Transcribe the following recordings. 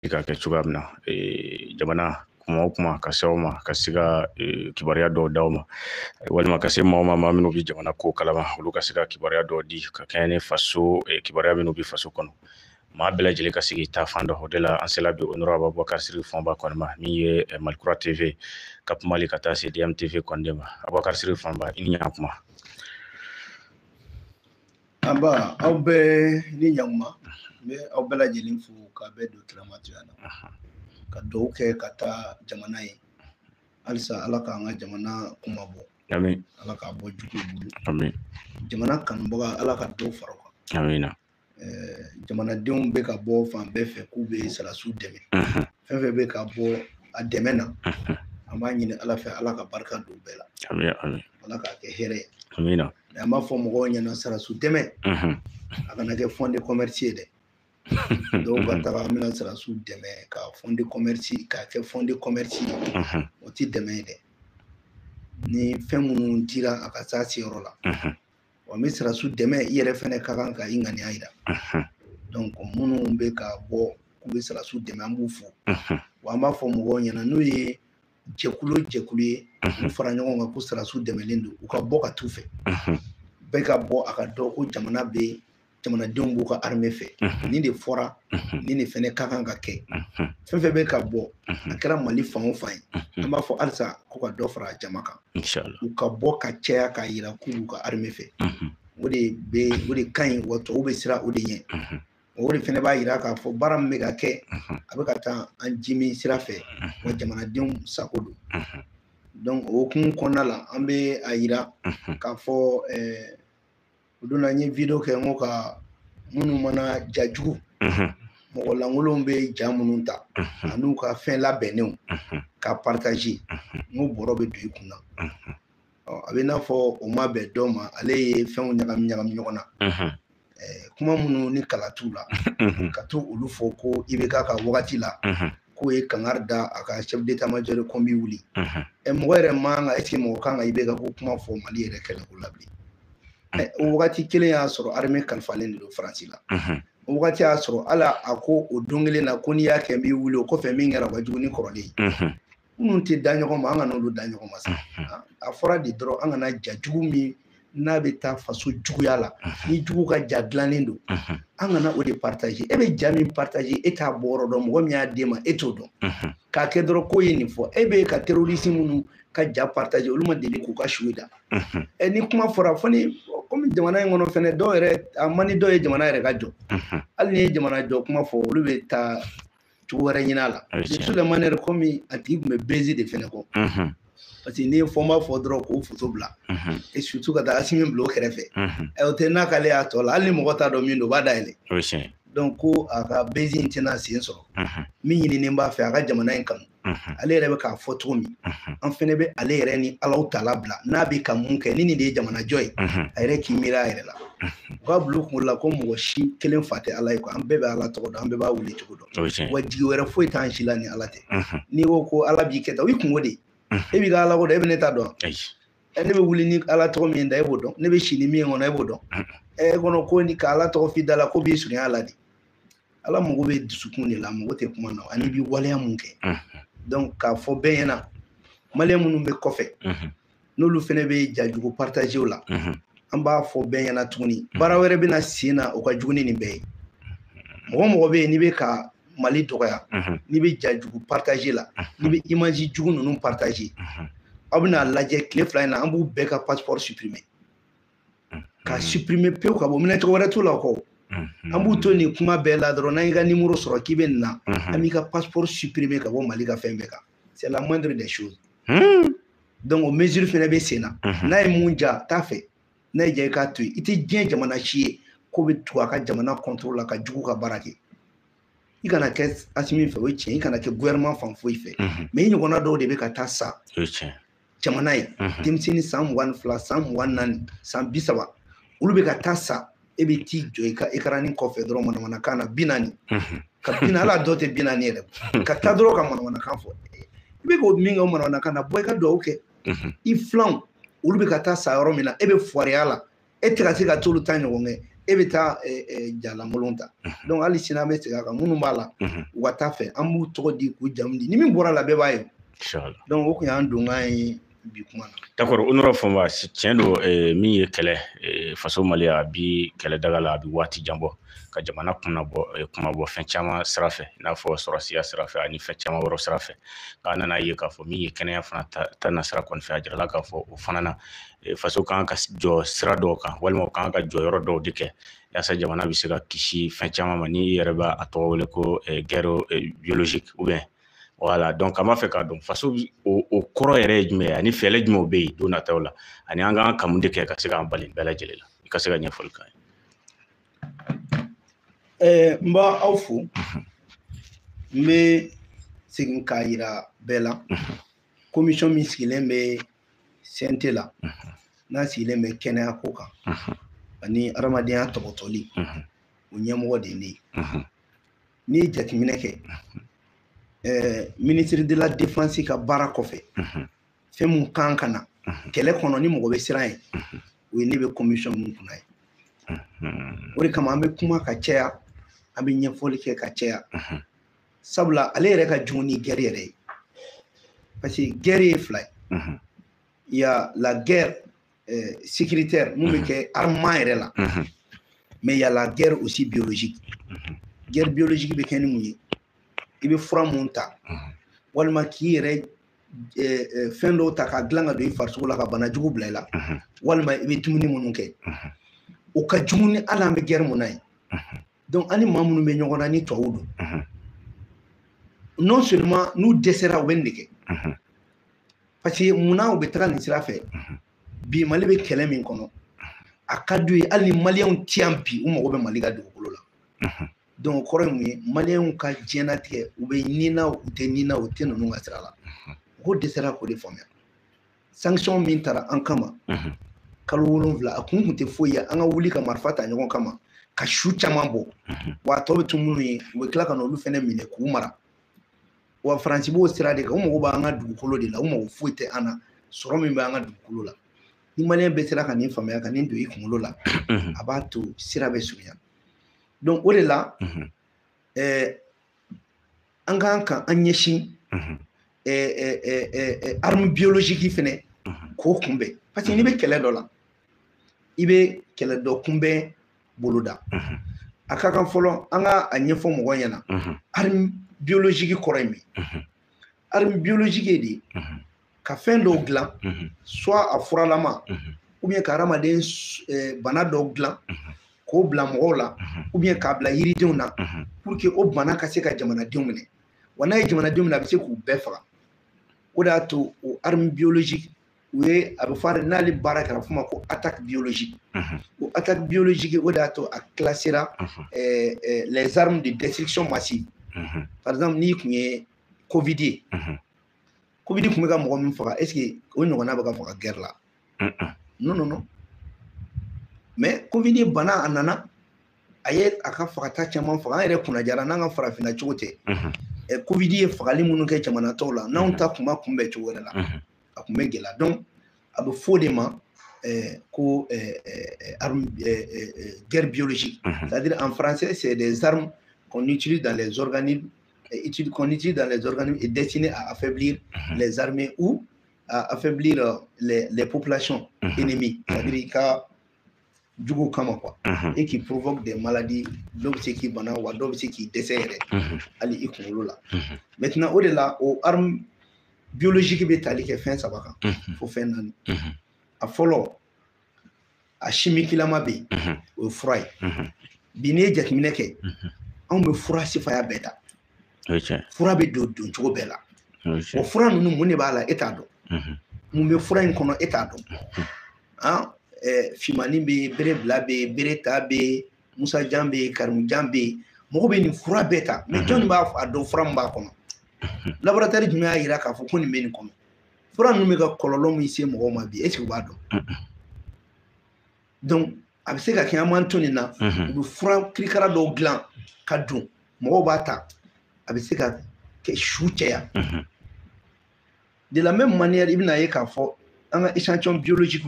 Ka kɛ cogoya min na, jamana kuma o kuma ka se aw ma, ka se ka kibaruya dɔw d'aw ma, walima ka se maaw ma, maa minnu bɛ jamana ko kalama, olu ka se ka kibaruya dɔw di ka kɛɲɛ ni faso kibaruya minnu bɛ faso kɔnɔ, maa bɛɛ lajɛlen ka sigi ta fan dɔ. O de la an sela bi honorable Abubakar Sidiki Fɔnba kɔni ma, min ye Malikura TV, Cap Mali, ka taa se DMTV kɔni de ma. Abubakar Sidiki Fɔnba, i ni ɲankuma. Anba, aw bɛɛ ni ɲankuma. N bɛ aw bɛɛ lajɛlen fo k'a bɛɛ don kiramatuya la, ka dugawu kɛ ka taa jamana ye halisa. Ala k'an ka jamana kuma bɔ. Amin. Ala k'a bɔ juguw bolo. Amin. Jamana kanubaga, Ala ka dɔw fara o kan. Amina. Jamanadenw bɛ ka bɔ fan bɛɛ fɛ k'u bɛ sarasiw dɛmɛ. Fɛn fɛn bɛ ka bɔ a dɛmɛ na, an b'a ɲini Ala fɛ, Ala ka barika don bɛɛ la. Amin, amin. Ala k'a kɛ hɛrɛ ye. Amina. An b'a fɔ mɔgɔw ɲɛna, sarasiw dɛmɛ, a kana kɛ fond de commerce ye dɛ. Dɔw ka taga, an bɛna sarasiw dɛmɛ ka fond de commerce, k'a kɛ fond de commerce ye, o ti dɛmɛ ye dɛ. Ni fɛn minnu dira, a ka s'a seyɔrɔ la. Wa n bɛ sarasiw dɛmɛ, i yɛrɛ fɛnɛ ka kan ka i ŋaniya yira. Donc minnu bɛ ka bɔ k'u bɛ sarasiw dɛmɛ, an b'u fo. Wa an b'a fɔ mɔgɔw ɲɛna, n'u ye jɛkulu o jɛkulu ye, u fara ɲɔgɔn kan ko sarasiw dɛmɛlen don, u ka bɔ ka t'u fɛ. Bɛɛ ka bɔ a ka dɔn ko jamana bɛ, jamanadenw b'u ka armée fɛ. Nin de fɔra, nin de fɛnɛ ka kan ka kɛ. Fɛn fɛn bɛ ka bɔ, a kɛra Mali fan o fan ye, an b'a fɔ halisa ko ka dɔ fara jama kan. Inshallah. U ka bɔ ka caya k'a yira k'u b'u ka armée fɛ. O de bɛ, o de ka ɲi, wa tɔw bɛ siran o de ɲɛ. O de fɛnɛ b'a yira k'a fɔ baara min bɛ ka kɛ, a bɛ ka taa an jimi sira fɛ, wa jamanadenw sago don. Donc o hukumu kɔnɔna la, an bɛ a yira k'a fɔ o don na, n ye vidéo kɛ, n ko ka minnu mana ja jugu, mɔgɔ lankolonw bɛ ja minnu ta an'u ka fɛn labɛnnenw ka partager, n ko bɔrɔ bɛ don i kun na. A bɛ i n'a fɔ o ma bɛn dɔ ma, ale ye fɛnw ɲagami ɲagami ɲɔgɔn na, kuma minnu ni kala t'u la, ka to olu fɔ ko IBK ka wagati la, k'o ye kangari da a ka chef d'état major ko n b'i wuli. Mɔgɔ yɛrɛ man kan, est ce que mɔgɔ kan ka IBK ko kuma fɔ Mali yɛrɛ kɛlɛko la bilen? O wagati kelen y'a sɔrɔ armée kalifalen de don Faransi la. O wagati y'a sɔrɔ ala a ko o don kelen na ko n'i y'a kɛ, n b'i wuli. O kɔfɛ, min kɛra, o ka jugu ni kɔrɔlen ye. Minnu tɛ da ɲɔgɔn ma, an kana olu da ɲɔgɔn ma sa. A fɔra de dɔrɔn, an kana ja jugu min n'a bɛ taa faso juguya la, ni jugu ka ja dilannen don, an kana o de partager. E bɛ ja min partager, e t'a bɔ yɔrɔ dɔn, mɔgɔ min y'a d'e ma, e t'o dɔn. K'a kɛ dɔrɔn k'o ye nin fɔ, e bɛ ka terroriste minnu ka ja partager, olu ma deli k'u ka su da. Ni kuma fɔra fo ni komi jamana in kɔnɔ fɛnɛ, dɔw yɛrɛ a man di dɔw ye jamana yɛrɛ ka jɔ. Hali n'i ye jamana jɔ kuma fɔ, olu bɛ taa cogo wɛrɛ ɲini a la. De toute manière, komi a tigi tun bɛ buzz de fɛnɛ kɔ, parce que n'i ye fɔnba fɔ dɔrɔn k'o photo bila, et surtout ka taa Asimi bila o kɛrɛfɛ, o tɛ n'a k'ale y'a tɔ la, hali ni mɔgɔ t'a dɔn min don, o b'a dayɛlɛ. Donc ko a ka buzz in tɛna sen sɔrɔ. Min ɲininen b'a fɛ, a ka jamana in kanu, ale yɛrɛ bɛ k'a fɔ cogo min, an fɛnɛ bɛ ale yɛrɛ ni Alaw tala bila n'a bɛ ka mun kɛ. Ni nin de ye jamana jɔ ye, a yɛrɛ k'i miiri a yɛrɛ la. U ka bila u kunkolo la ko mɔgɔ si kelen fa tɛ Ala ye quoi. An bɛɛ bɛ Ala tɔgɔ dɔn, an bɛɛ b'a wele cogo dɔn, wa jigi wɛrɛ foyi t'an si la ni Ala tɛ. N'i ko ko Ala b'i kɛ tan, o y'i kungo de ye. E b'i ka Ala ko dɔn, e bɛ ne ta dɔn. Ne bɛ wuli ni Ala tɔgɔ min da, e b'o dɔn. Ne bɛ si ni min kɔnɔ, e b'o dɔn. E kɔnɔ ko ni ka Ala tɔgɔ f'i da la, ko b'i surunya a la de. Ala mago bɛ dusukun de la, mago tɛ kuma na, ani b'i waleya mun kɛ. Donc k'a fɔ bɛɛ ɲɛna, maliyɛn minnu bɛ kɔfɛ, n'olu fɛnɛ bɛ jajugu partager la, an b'a fɔ bɛɛ ɲɛna tuguni, baara wɛrɛ bɛna sen na, o ka jugu ni nin bɛɛ ye. Mɔgɔ mɔgɔ bɛ yen n'i bɛ ka Mali dɔgɔya, n'i bɛ jajugu partager la, n'i bɛ image jugu ninnu partager, aw bɛna lajɛ tile 2 in na, an b'u bɛɛ ka passeport supprimer, ka supprimer pewu ka bɔ. Minɛ cogo wɛrɛ t'u la kɔ. An b'u to nin kuma bɛɛ la dɔrɔn, n'an y'i ka numéro sɔrɔ k'i bɛ nin na, an b'i ka passeport supprimer ka bɔ Mali ka fɛn bɛɛ kan. C'est la moindre des choses. Donc o mesure fɛnɛ bɛ sen na. N'a ye mun ja, t'a fɛ. N'a ye ja, i k'a to yen. I tɛ diɲɛ jamana si ye ko bɛ tugu a ka jamana contrôle la ka jugu ka baara kɛ. I kana kɛ Asimi fɛ, o ye tiɲɛ. I kana kɛ gouvernement fan foyi fɛ, mais i ɲɔgɔnna dɔw de bɛ ka taa sa jamana ye. Denmisɛnnin san 22, san 24, san 30, olu bɛ ka taa sa, e bɛ t'i jɔ i ka écran kɔfɛ dɔrɔn, manamanakan na 40 ka 40, hali a dɔw tɛ 40 yɛrɛ, ka taa dɔrɔn ka manamanakan fɔ. I bɛ k'o min kɛ o manamanakan na, bɔ i ka dugawu kɛ. I filanw, olu bɛ ka taa sa yɔrɔ min na, e bɛ fɔriya la, e tɛ ka se ka t'olu ta ɲɔgɔn kɛ. E bɛ taa jalankolon ta. Donc hali sini an bɛ segin a kan, minnu b'a la u ka taa fɛ, an b'u tɔgɔ di k'u jamu di, ni min bɔra la bɛɛ b'a ye. Donc o kun y'an donkan ye bi kuma na. D'accord, Honorable Fɔnba, tiɲɛ don, min ye kɛlɛ faso Mali, a bi kɛlɛ daga la, a bi waati jan bɔ ka jamana kunna bɔ kuma bɔ fɛn caman sira fɛ, i n'a fɔ sɔrɔsiya sira fɛ ani fɛn caman wɛrɛ sira fɛ. K'a nana ye k'a fɔ min ye kɛnɛya fana ta na sira kɔni fɛ, a jirala k'a fɔ o fana na faso kan ka jɔ sira dɔw kan, walima o kan ka jɔyɔrɔ dɔw de kɛ yaasa jamana bɛ se ka kisi fɛn caman ma, n'i yɛrɛ b'a tɔgɔ wele ko guerre biologique ou bien. Voilà, donc an b'a fɛ k'a dɔn faso o kɔrɔ yɛrɛ ye jumɛn ye, ani fɛɛrɛ jumɛnw bɛ yen don nataw la, ani an k'an ka mun de kɛ ka se k'an bali bɛɛ lajɛlen la. I ka se ka ɲɛfɔli k'an ye. N b'a aw fo, n bɛ segin k'a yira bɛɛ la, commission min sigilen bɛ CNT la, n'a sigilen bɛ kɛnɛya ko kan ani adamadenya tɔbɔtɔli, o ɲɛmɔgɔ de ye ne ye. N'i ye jateminɛ kɛ, ministre de la défense ka baara kɔfɛ, fɛn mun kan ka na kɛlɛ kɔnɔ ni mɔgɔ bɛ siran ye, o ye ne bɛ commission mun kunna ye. O de kama an bɛ kuma ka caya, an bɛ ɲɛfɔli kɛ ka caya, sabula ale yɛrɛ ka jugu ni guerre yɛrɛ ye, parce que guerre ye fila ye. Il y a la guerre sécuritaire mun bɛ kɛ armement yɛrɛ la, mais il y a la guerre aussi biologique. Guerre biologique bɛ kɛ ni mun ye? I bɛ fura mun ta, walima k'i yɛrɛ fɛn dɔw ta k'a dilan ka don i farisogo la ka bana jugu bila i la, walima i bɛ dumuni minnu kɛ, o ka jugu ni hali an bɛ guerre mun na ye. Donc an ni maa minnu bɛ ɲɔgɔn na ni tubabuw don, non seulement n'u dɛsɛra u bɛ nin de kɛ, parce que munna u bɛ taga nin sira fɛ? Bi Mali bɛ kɛlɛ min kɔnɔ, a ka d'u ye hali ni maliyɛnw ti yan bi, u mago bɛ Mali ka dugukolo la. Donc o kɔrɔ ye mun ye? Maliyɛnw ka diɲɛnatigɛ, u bɛ nin na, u tɛ nin na, u tɛ ninnu ka sira la. Mɔgɔw dɛsɛra k'o de faamuya. Sanction min taara an kama kalo 7, a kun tɛ foyi ye an ka wuli ka marifa ta ɲɔgɔn kama ka su caman bɔ, wa a tɔ bɛ to minnu ye, u bɛ tila ka na olu fɛnɛ minɛ k'u mara. Wa Faransi b'o sira de kan, u mago b'an ka dugukolo de la, u mago foyi tɛ an na, sɔrɔ min bɛ an ka dugukolo la. Ni maliyɛn bɛɛ sera ka nin faamuya, ka nin don i kunkolo la, a b'a to sira bɛ surunya. Donc o de la, an kan ka an ɲɛsin arme biologique fɛnɛ k'o kunbɛn, parce que n'i bɛ kɛlɛ dɔ la, i bɛ kɛlɛ dɔ kunbɛn boloda. A ka kan fɔlɔ an ka a ɲɛfɔ mɔgɔw ɲɛna, arme biologique kɔrɔ ye min ye. Arme biologique ye de ka fɛn dɔw dilan, soit a furalama, ou bien ka hadamaden bana dɔw dilan k'o bila mɔgɔw la, ou bien k'a bila yiridenw na, pour que o bana ka se ka jamanadenw minɛ. Wa n'a ye jamanadenw minɛ, a bɛ se k'u bɛɛ faga. O de y'a to o arme biologique, u ye a bɛ fɔ n'ale baara kɛra, a bɛ f'o ma ko attaque biologique. O attaque biologique, o de y'a to a classera les armes de destruction massive. Par exemple, n'i kun ye Covid ye, Covid kun bɛ ka mɔgɔ min faga, est ce que o ɲɔgɔnna bɛ ka faga guerre la? Non, non, non. Mais Covid bana, a nana, a ye a ka fagata caman faga, an yɛrɛ kunnajara n'an ka farafinna cogo tɛ. Covid ye fagali minnu kɛ jamana tɔw la, n'anw ta kun ma kunbɛn cogo wɛrɛ la, a kun bɛ gɛlɛya. Donc a bɛ fɔ o de ma ko arme guerre biologique. C'est-à-dire en français, c'est des armes qu'on utilise dans les organismes, qu'on utilise dans les organismes et destinées à affaiblir les armées ou à affaiblir les populations ennemies. C'est-à-dire ka jugu kama quoi, et qui provoque des maladies, dɔw bɛ se k'i bana, wa dɔw bɛ se k'i dɛsɛ yɛrɛ hali i kunkolo la. Maintenant o de la, o arme biologique bɛ tali kɛ fɛn 3 kan fo fɛn 4. A fɔlɔ, a chimiquelama bɛ yen, o ye fura ye. Bi n'i ye jateminɛ kɛ, anw bɛ fura sifaya bɛɛ ta, fura bɛ don doncogo bɛɛ la. O fura ninnu, mun de b'a la, e t'a dɔn. Mun bɛ fura in kɔnɔ, e t'a dɔn. Han, finmani bɛ yen, bere bila bɛ yen, bere ta bɛ yen, musajan bɛ yen, karimujan bɛ yen, mɔgɔ bɛ nin fura bɛɛ ta, mais jɔnni b'a dɔn fura min b'a kɔnɔ? Laboratoire jumɛn y'a jira k'a fɔ ko nin bɛ nin kɔnɔ? Fura ninnu bɛ ka kɔlɔlɔ min se mɔgɔw ma bi, est ce que u b'a dɔn? Donc a bɛ se ka kɛ an m'an to nin na, u bɛ fura kirikara dɔw dilan ka don, mɔgɔw b'a ta, a bɛ se ka kɛ su cɛya. De la même manière, i bɛna ye k'a fɔ an ka échantillon biologique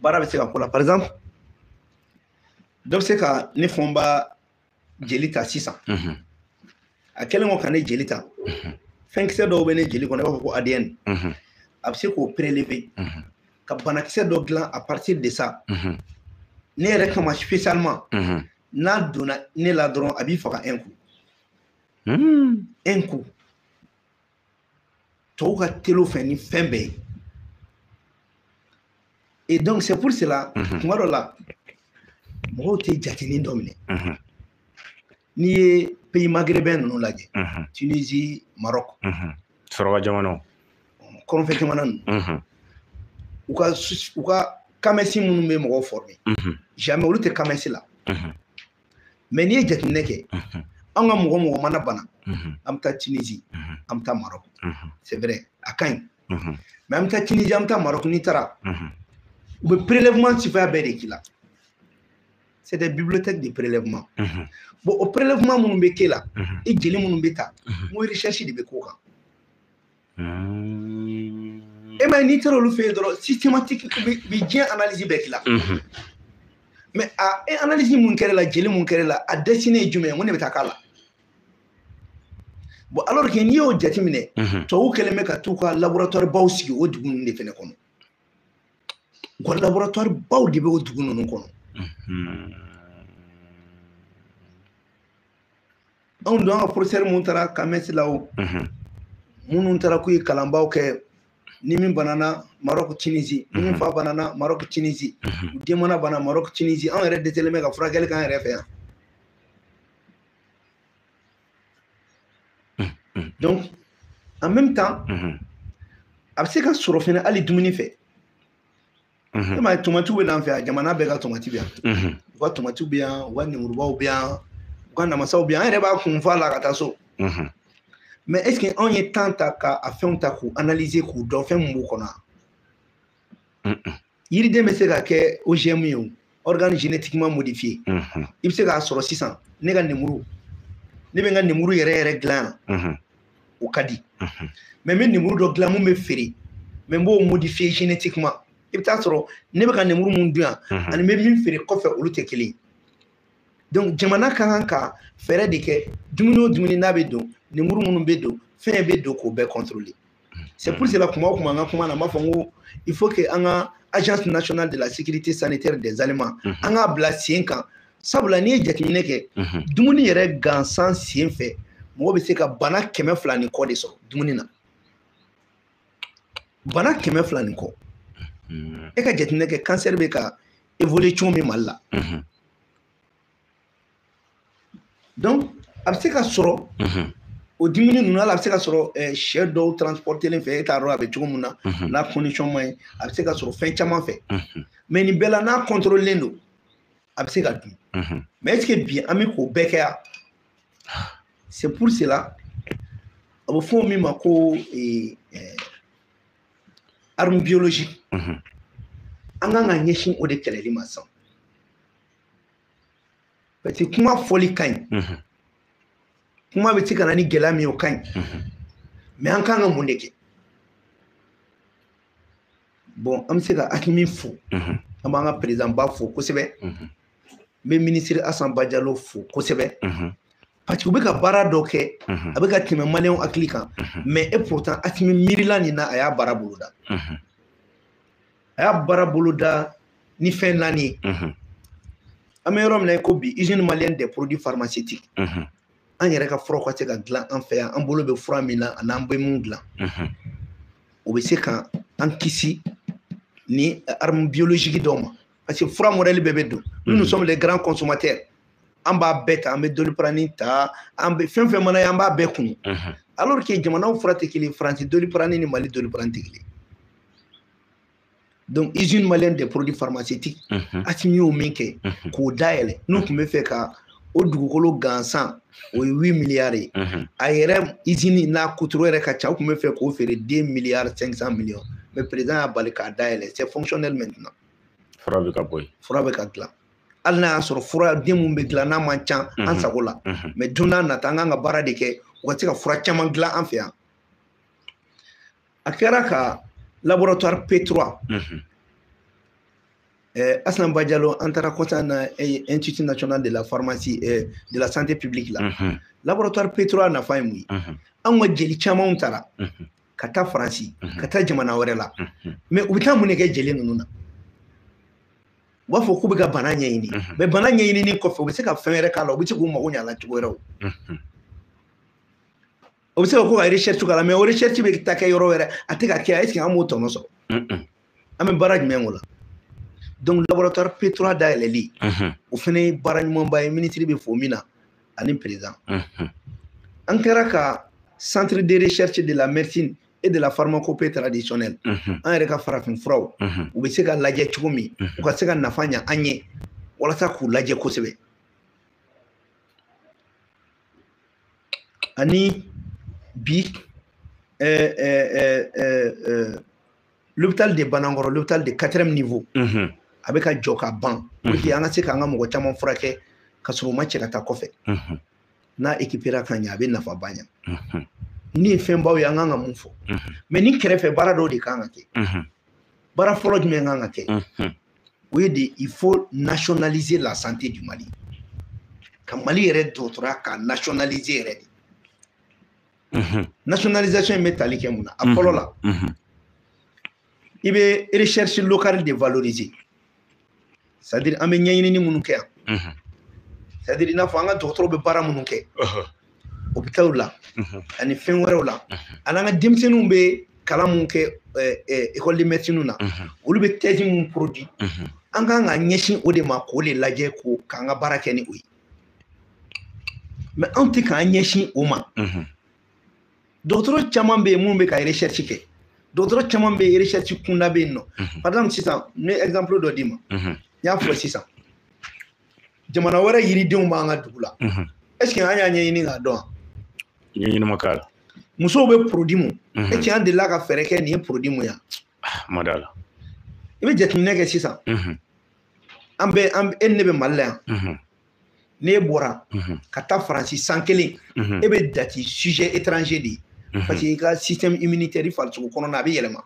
baara bɛ se ka k'o la. Par exemple, Dɔ bɛ se ka ne Fɔnba jeli ta sisan. A kɛlen kɔ ka ne jeli ta, fɛnkisɛ dɔw bɛ ne jeli kɔnɔ, i b'a fɔ ko ADN. A bɛ se k'o prélever ka banakisɛ dɔ dilan à partir de ça. Ne yɛrɛ kama spécialement, n'a donna ne la dɔrɔn, a b'i faga un coup. Un coup. Tɔw ka teli o fɛ ni fɛn bɛɛ ye. Et donc c'est pour cela, kuma dɔ la, mɔgɔw tɛ jatenin dɔ minɛ. N'i ye pays maghrébin ninnu lajɛ, Tunisie, Maroc, Sɔrɔka jamanaw, kɔrɔnfɛ jamana ninnu, u ka CAMES minnu bɛ mɔgɔw former, jamais olu tɛ CAMES la. Mais n'i ye jateminɛ kɛ, an ka mɔgɔ mɔgɔ mana bana, an bɛ taa Tunisie, an bɛ taa Maroc. C'est vrai, a ka ɲi. Mais an bɛ taa Tunisie, an bɛ taa Maroc, n'i taara, u bɛ prélèvement sifaya bɛɛ de k'i la. C'est des bibliothèques de prélèvement. Bon, o prélèvement minnu bɛ k'e la, i jeli minnu bɛ ta, n ko recherche de bɛ k'o kan. E ma ye, n'i taara olu fɛ yen dɔrɔn, systématique, u bɛ diɲɛ analyse bɛɛ k'i la. Mais a e analyse mun kɛra la, jeli mun kɛra la, a destiné ye jumɛn ye, mun de bɛ taa k'a la? Bon, alors que n'i y'o jateminɛ, tubabuw kɛlen bɛ ka t'u ka laboratoire baw sigi o dugu ninnu de fɛnɛ kɔnɔ. U ka laboratoire baw de bɛ o dugu ninnu kɔnɔ. Anw dun, an ka professeur mun taara CAMES la o, minnu taara k'u ye kalanbaw kɛ, ni min banana Maroc, Tunisie, ni min fa banana Maroc, Tunisie, u den mana bana Maroc, Tunisie, anw yɛrɛ dɛsɛlen bɛ ka furakɛli k'an yɛrɛ fɛ yan. Donc en même temps, a bɛ se ka sɔrɔ fɛnɛ hali dumuni fɛ. E m'a ye, tomatiw bɛ n'an fɛ yan, jamana bɛɛ ka tomati bɛ yan. U ka tomatiw bɛ yan, u ka nemurubaw bɛ yan, u ka namasaw bɛ yan, an yɛrɛ b'a kun fa la ka taa so. Mais est-ce que anw ye temps ta ka a fɛnw ta k'u analyser, k'u dɔn fɛn min b'u kɔnɔ? Yiriden bɛ se ka kɛ OGM ye o, organe génétiquement modifié. I bɛ se k'a sɔrɔ sisan, ne ka nemuru, ne bɛ n ka nemuru yɛrɛ yɛrɛ dilan yan, o ka di. Mais n bɛ nemuru dɔ dilan mun bɛ feere, mais n b'o modifier génétiquement. I bɛ taa sɔrɔ ne bɛ ka nemuru mun dun yan, ani n bɛ min feere kɔfɛ, olu tɛ kelen ye. Donc jamana ka kan ka fɛɛrɛ de kɛ, dumuni o dumuni n'a bɛ don, nemuru minnu bɛ don, fɛn bɛ don, k'o bɛɛ contrôler. C'est pour cela, kuma o kuma, an ka kuma na, n b'a fɔ n ko il faut que an ka Agence nationale de la sécurité sanitaire des aliments, an k'a bila sen kan. Sabula n'i ye jateminɛ kɛ, dumuni yɛrɛ gansan sen fɛ, mɔgɔ bɛ se ka bana 200 ni kɔ de sɔrɔ dumuni na. Bana 200 ni kɔ. E ka jateminɛ kɛ, cancer bɛ ka évoluer cogo min Mali la. Donc a bɛ se ka sɔrɔ o dumuni ninnu, hali a bɛ se ka sɔrɔ sɛ dɔw transportelen fɛ, e t'a dɔn a bɛ cogo min na, n'a condition man ɲi, a bɛ se ka sɔrɔ fɛn caman fɛ. Mais nin bɛɛ la, n'a contrôlelen don, a bɛ se ka dun. Mais est-ce que bi an bɛ k'o bɛɛ kɛ yan? C'est pour cela a bɛ fɔ min ma ko arme biologique. An kan ka ɲɛsin o de kɛlɛli ma sisan. Parce que kuma fɔli ka ɲi, kuma bɛ se ka na ni gɛlɛya min ye, o ka ɲi. Mais an kan ka mun de kɛ? Bon, an bɛ se ka Assimi fo, an b'an ka président ba fo kosɛbɛ, n bɛ ministre Asan Bajalo fo kosɛbɛ, parce que u bɛ ka baara dɔ kɛ, a bɛ ka tɛmɛ maliyɛnw hakili kan. Mais et pourtant Assimi miirila nin na, a y'a baara boloda. A y'a baara boloda ni fɛn naani ye. An bɛ yɔrɔ min na i ko bi, Usine malienne des produits pharmaceutiques, an yɛrɛ ka furaw ka se ka dilan an fɛ yan, an bolo bɛ fura min na, ani an bɛ mun dilan, o bɛ se ka an kisi ni arme biologique dɔw ma. Parce que fura modèle bɛɛ bɛ don. Nous, nous sommes les grands consommateurs, an b'a bɛɛ ta, an bɛ Doliprane ta, an bɛ fɛn fɛn mana ye, an b'a bɛɛ kunu. Alors que jamanaw fura tɛ kelen, Faransi Doliprane ni Mali Doliprane tɛ kelen. Donc Usine malienne des produits pharmaceutiques, Assimi y'o min kɛ k'o dayɛlɛ, n'u tun bɛ fɛ ka o dugukolo gansan, o ye 8 milliards ye. A yɛrɛ usine n'a kuturu yɛrɛ ka ca, u tun bɛ fɛ k'o feere 2 milliards 500 millions, mais président y'a bali k'a dayɛlɛ. C'est fonctionnel maintenant. Fura bɛ ka bɔ yen. Fura bɛ ka dilan, hali n'a y'a sɔrɔ fura den mun bɛ dilan n'a man ca an sago la. Mais don n'a nata, an kan ka baara de kɛ u ka se ka fura caman dilan an fɛ yan. A kɛra ka laboratoire P3. Aslan Badialo, an taara kɔsa na Institut national de la pharmacie, de la santé publique la. Laboratoire P3 nafa ye mun ye? Anw ka jeli camanw taara ka taa Faransi, ka taa jamana wɛrɛ la. Mais u bɛ taa mun de kɛ jeli ninnu na? U b'a fɔ k'u bɛ ka bana ɲɛɲini. Mais bana ɲɛɲinini kɔfɛ, u bɛ se ka fɛn wɛrɛ k'a la, u bɛ se k'u mago ɲɛ a la cogo wɛrɛw. O bɛ se ka ko ka recherche k'a la, mais o recherche bɛ taa kɛ yɔrɔ wɛrɛ, a tɛ ka kɛ. Est ce que an b'o tɔnɔ sɔrɔ? An bɛ baara jumɛn o la? Donc laboratoire P3 dayɛlɛli, o fana ye baara ɲumanba ye, ministre bɛ fo min na ani président. An kɛra ka centre de recherche de la médecine et de la pharmacopée traditionnelle, an yɛrɛ ka farafin furaw, u bɛ se ka lajɛ cogo min, u ka se ka nafa ɲa an ye, walasa k'u lajɛ kosɛbɛ. Ani bi l'hôpital de Banankɔrɔ, l'hôpital de 4e niveau, a bɛ ka jɔ ka ban pour que an ka se k'an ka mɔgɔ caman furakɛ ka sɔrɔ u ma cɛ ka taa kɔfɛ. N'a équipera ka ɲɛ, a bɛ nafaba ɲɛ. Ni ye fɛnbaw ye, an kan ka mun fɔ? Mais ni kɛrɛfɛ baara dɔw de kan ka kɛ. Baara fɔlɔ jumɛn kan ka kɛ? O ye de, il faut nationaliser la santé du Mali. Ka Mali yɛrɛ dɔgɔtɔrɔya ka nationaliser yɛrɛ de. Nationalisation in bɛ tali kɛ mun na? A fɔlɔ la, i bɛ recherche locale de valoriser. C'est-à-dire an bɛ ɲɛɲinini minnu kɛ yan. C'est-à-dire i n'a fɔ an ka dɔgɔtɔrɔw bɛ baara minnu kɛ hôpital la ani fɛn wɛrɛw la, ani an ka denmisɛnninw bɛ kalan mun kɛ école de médecine na, olu bɛ thèse mun produit, an kan ka ɲɛsin o de ma k'o de lajɛ, k'an ka baara kɛ ni o ye. Mais anw tɛ k'an ɲɛsin o ma. Dɔgɔtɔrɔ caman bɛ yen minnu bɛ ka recherche kɛ, dɔgɔtɔrɔ caman bɛ yen, recherche kunda bɛ yen nɔ. Par exemple sisan, n bɛ exemple dɔ d'i ma. N y'a fɔ sisan, jamana wɛrɛ yiridenw b'an ka dugu la. Est ce que an y'a ɲɛɲini k'a dɔn wa? Ɲɛɲini ma k'a la. Musow bɛ produit mun? Est ce que an delila ka fɛɛrɛ kɛ nin ye produit mun ya? Ma d'a la. I bɛ jateminɛ kɛ sisan. An bɛ an e ni ne bɛ Mali la yan. N'e bɔra ka taa Faransi san kelen, e bɛ jate sujet étranger de ye. Parce que i ka système immunitaire, i farisogo kɔnɔna, a bɛ yɛlɛma.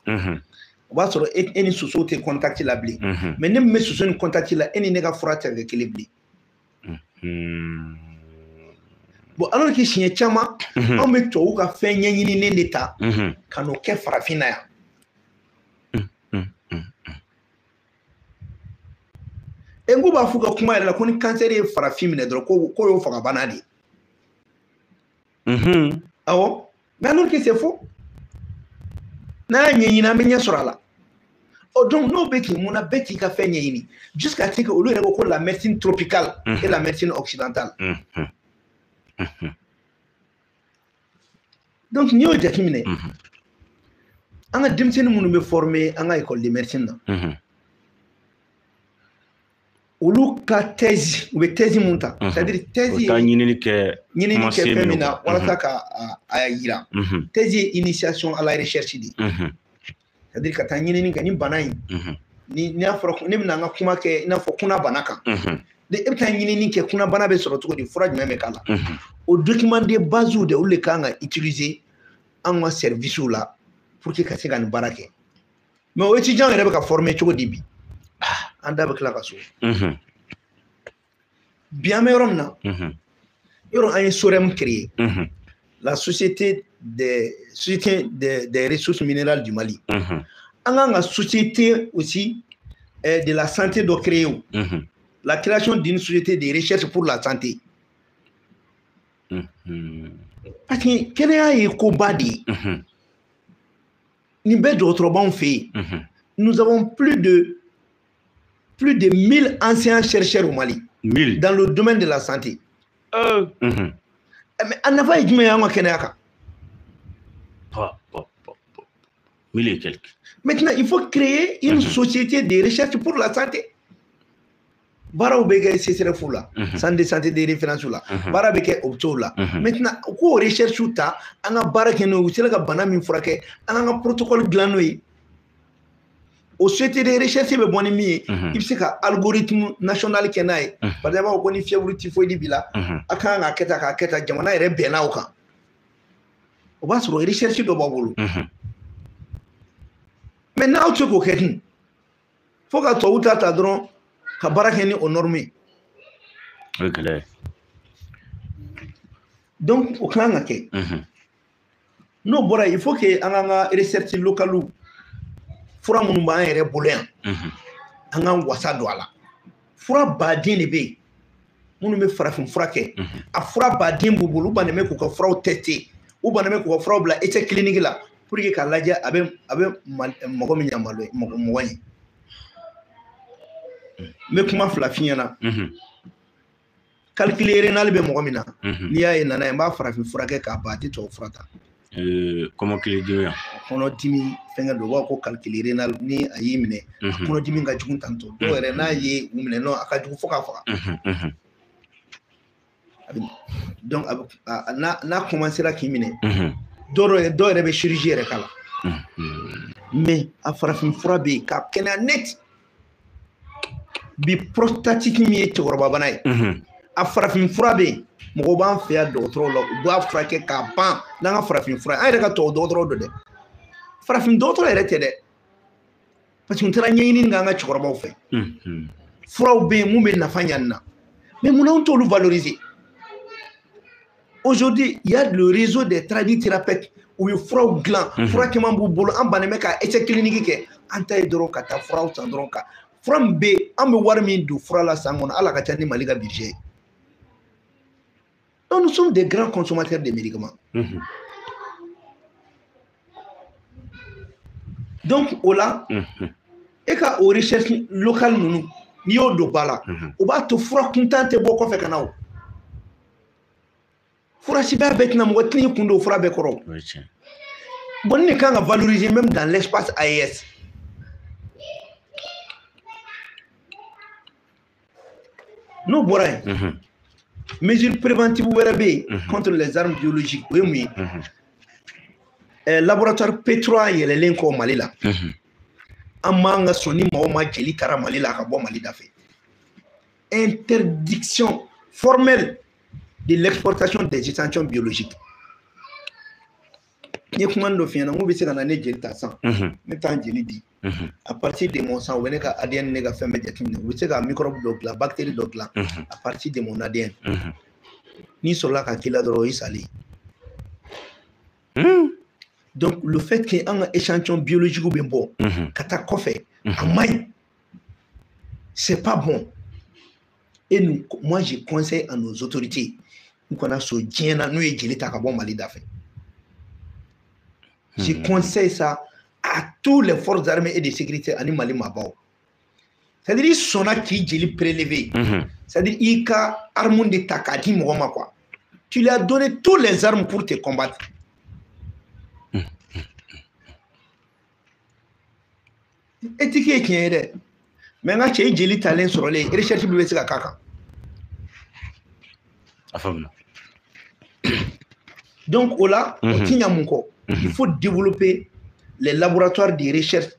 O b'a sɔrɔ e ni soso tɛ contact la bilen. Mais ne min bɛ soso ni contact la, e ni ne ka fura tɛ kɛ kelen bilen. Bon, alors que siɲɛ caman, anw bɛ tubabuw ka fɛn ɲɛɲininen de ta ka n'o kɛ farafin na yan. E n ko b'a f'u ka kuma yɛrɛ la ko ni cancer ye farafin minɛ dɔrɔn, ko y'o fagabana de ye. Awɔ, mais alors que c'est faux. N'a y'a ɲɛɲini, an bɛ ɲɛ sɔrɔ a la. Oh, donc n'o bɛ k'i mun na, bɛɛ k'i ka fɛn ɲɛɲini jusqu'à ce que olu yɛrɛ ko ko la médecine tropicale et la médecine occidentale. Donc n'i y'o jateminɛ, an ka denmisɛnnin minnu bɛ former an ka école de médecine na, olu ka thèse, u bɛ thèse mun ta, c'est-à-dire thèse ye ɲinini kɛ fɛn min na walasa ka a yira. Thèse ye initiation à la recherche de ye. C'est-à-dire ka taa ɲinini kɛ ni bana in, ni n'a fɔra ne bɛna an ka kuma kɛ i n'a fɔ kunna bana kan, e bɛ taa ɲinini kɛ kunna bana bɛ sɔrɔ cogo di, fura jumɛn bɛ k'a la. O document de base de, olu de kan ka utiliser an ka service la pour que ka se ka nin baara kɛ. Mais o étudiant yɛrɛ bɛ ka former cogo di bi? An da bɛ tila ka so. Bi an bɛ yɔrɔ min na, yɔrɔ an ye SOREM créé, la société des ressources minérales du Mali. An kan ka société aussi de la santé dɔ créé o. La création d'une société de recherche pour la santé. Parce que kɛnɛya ye koba de ye. Nin bɛɛ dɔgɔtɔrɔbaw fɛ yen. Nous avons plus de 1000 anciens chercheurs au Mali. 1000. Dans le domaine de la santé. Mais a nafa ye jumɛn ye an ka kɛnɛya kan? 1000 et quelques. Maintenant, il faut créer une société de recherche pour la santé. Baaraw bɛ kɛ CSRF la, centre de santé de référence la, baara bɛ kɛ hôpitaux la. Maintenant, u k'o recherche ta, an ka baara kɛ n'o ye, u sera ka bana min furakɛ, an k'an ka protocole dilan n'o ye. O société de recherche bɛ bɔ ni min ye, i bɛ se ka algorithme national kɛ n'a ye. Par exemple, a b'a fɔ ko ni fièvre typhoïde b'i la, a kan k'a kɛ tan, k'a kɛ tan, jamana yɛrɛ bɛnna o kan. O b'a sɔrɔ recherche dɔ b'aw bolo. Mais n'aw tɛ se k'o kɛ dun, Fo ka tubabu ta ta dɔrɔn ka baara kɛ ni o norme ye. O ye gɛlɛya ye. Donc o kan ka kɛ. N'o bɔra yen, il faut que an k'an ka recherche locale, fura minnu b'an yɛrɛ bolo yan, an k'an wasa don a la. Fura baden de bɛ yen minnu bɛ farafin fura kɛ. A fura baden b'u bolo, u bannen bɛ k'u ka furaw tester, u bannen bɛ k'u ka furaw bila essai clinique la pour que k'a lajɛ a bɛ mɔgɔ min ɲɛ malo mɔgɔ ɲɛ. N bɛ kuma fila f'i ɲɛna. Calcul rénal bɛ mɔgɔ min na, n'i y'a ye nana ye, n b'a farafin fura kɛ k'a ban, a tɛ tubabu fura ta. Kɔmɔkili dimi yan. Kɔnɔdimi fɛnkɛ dɔ, u b'a fɔ ko calcul rénal, ni a y'i minɛ, a kɔnɔdimi ka jugu tantɔ. Dɔw yɛrɛ n'a ye u minɛ, non, a ka jugu fo k'a faga. Donc a n'a commencera k'i minɛ, dɔw yɛrɛ bɛ chirurgie yɛrɛ k'a la. Mais a farafin fura bɛ yen k'a kɛnɛya net. Bi prostatique min ye cɛkɔrɔba bana ye, a farafin fura bɛ yen, mɔgɔw b'an fɛ yan dɔgɔtɔrɔw la, u b'a furakɛ k'a ban n'an ka farafin fura ye. An yɛrɛ ka tubabu dɔgɔtɔrɔw don dɛ, farafin dɔgɔtɔrɔ yɛrɛ tɛ dɛ, parce que n taara ɲɛɲini kɛ an ka cɛkɔrɔbaw fɛ. Furaw bɛ yen mun bɛ nafa ɲɛ nin na, mais munna anw t'olu valoriser? Aujourd'hui, il y a le réseau des tradithérapeutes u ye furaw dilan, fura caman b'u bolo, an bannen bɛ ka essai clinique kɛ, an ta ye dɔrɔn ka taa furaw san dɔrɔn ka fura min bɛ yen, an bɛ wari min don fura la san kɔnɔ, hali a ka ca ni Mali ka budget ye. Donc nous sommes des grands consommateurs de médicaments. Donc o la, e ka o recherche locale ninnu, n'i y'o don ba la, o b'a to fura kuntan tɛ bɔ kɔfɛ ka na o. Fura sibaya bɛɛ tɛna, mɔgɔ tɛn'i kun don fura bɛɛ kɔrɔ. Bon, nin de kan ka valoriser même dans l'espace AES. N'o bɔra yen, mesure préventive wɛrɛ bɛ yen contre les armes biologiques, o ye mun ye? Laboratoire P3 yɛlɛlen kɔ Mali la, an man ka sɔn ni maaw ma jeli taara Mali la ka bɔ Mali da fɛ. Interdiction formelle de l'exportation des échantillons biologiques. N ye kuma dɔ f'i ɲɛna, n ko bɛ se ka na ne jeli ta sisan, ne bɛ taa n jeli di. À partir de mon sang, u bɛ ne ka ADN ne ka fɛn bɛɛ jateminɛ, u bɛ se ka microbe dɔ dilan, bactérie dɔ dilan à partir de mon ADN. N'i sɔrɔla ka k'i la dɔrɔn, o y'i salen. Donc le fait que an ka échantillon biologique bɛ bɔ ka taa kɔfɛ, a man ɲi, c'est pas bon. Et nous, moi je conseille à nos autorités, u kana sɔn diɲɛ na n'u ye jeli ta ka bɔ Mali da fɛ. Je conseille ça à toutes les forces armées et de sécurité ani Mali maabaw. C'est-à-dire i sɔnna k'i jeli prélever, c'est-à-dire i ka arme de ta k'a di mɔgɔ ma quoi. Tu lui as donné toutes les armes pour te combattre. Éthique ye tiɲɛ ye dɛ, mais n ka cɛ, i jeli talen sɔrɔlen, recherche bɛɛ bɛ se ka k'a kan. A faamuna. Donc o la, o ti ɲa mun kɔ. Il faut développer les laboratoires de recherche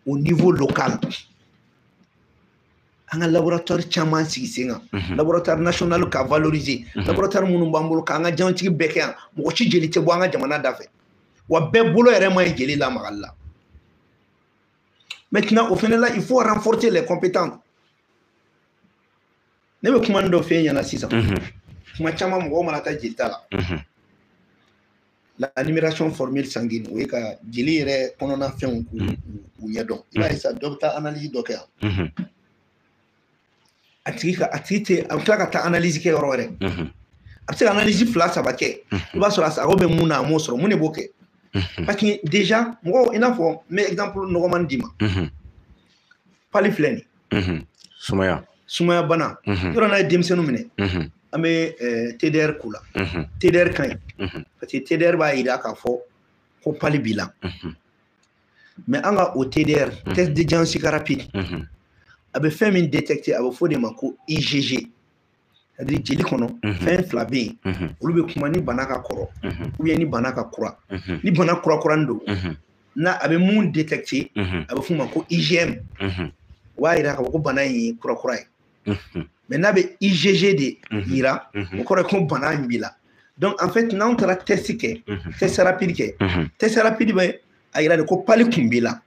au niveau local. An ka laboratoire caman sigi sen kan. Laboratoire national ka valoriser. Laboratoire minnu b'an bolo k'an ka diagnostic bɛɛ kɛ yan, mɔgɔ si jeli tɛ bɔ an ka jamana da fɛ. Wa bɛɛ bolo yɛrɛ ma ye jeli lamagali la. Maintenant, au final, là, il faut renforcer les compétences. Ne bɛ kuma dɔ f'e ɲɛna sisan. Kuma caman mɔgɔw mana taa jeli ta la. La numération formule sanguine, o ye ka jeli yɛrɛ kɔnɔna fɛnw k'u ɲɛdɔn. I b'a ye sisan, dɔ bɛ taa analyse dɔ kɛ yan. A tigi tɛ, a bɛ tila ka taa analyse kɛ yɔrɔ wɛrɛ. A bɛ se ka analyse 2 3 kɛ. I b'a sɔrɔ a sago bɛ mun na, a m'o sɔrɔ, mun de b'o kɛ? Parce que déjà, mɔgɔw, i n'a fɔ n bɛ exemple nɔgɔman d'i ma. Pali filɛ nin ye. Sumaya. Sumaya bana. Yɔrɔ n'a ye denmisɛnninw minɛ, an bɛ TDR k'u la. TDR ka ɲi. Parce que TDR b'a jira k'a fɔ ko pali b'i la. Mais an ka o TDR, test de diagnostic rapide, a bɛ fɛn min détecter, a bɛ fɔ o de ma ko IgG. C'est-à-dire jeli kɔnɔ, fɛn 2 bɛ yen, olu bɛ kuma ni bana ka kɔrɔ, ou bien ni bana ka kura. Ni bana kura kurani don, n'a a bɛ mun détecter, a bɛ f'o ma ko IgM. O b'a jira k'a fɔ ko bana in ye kura kura ye. Mais n'a bɛ IgG de yira, o kɔrɔ ye ko bana in b'i la. Donc en fait, n'anw taara test kɛ, test rapide kɛ, test rapide bɛ a yira de ko pali kun b'i la.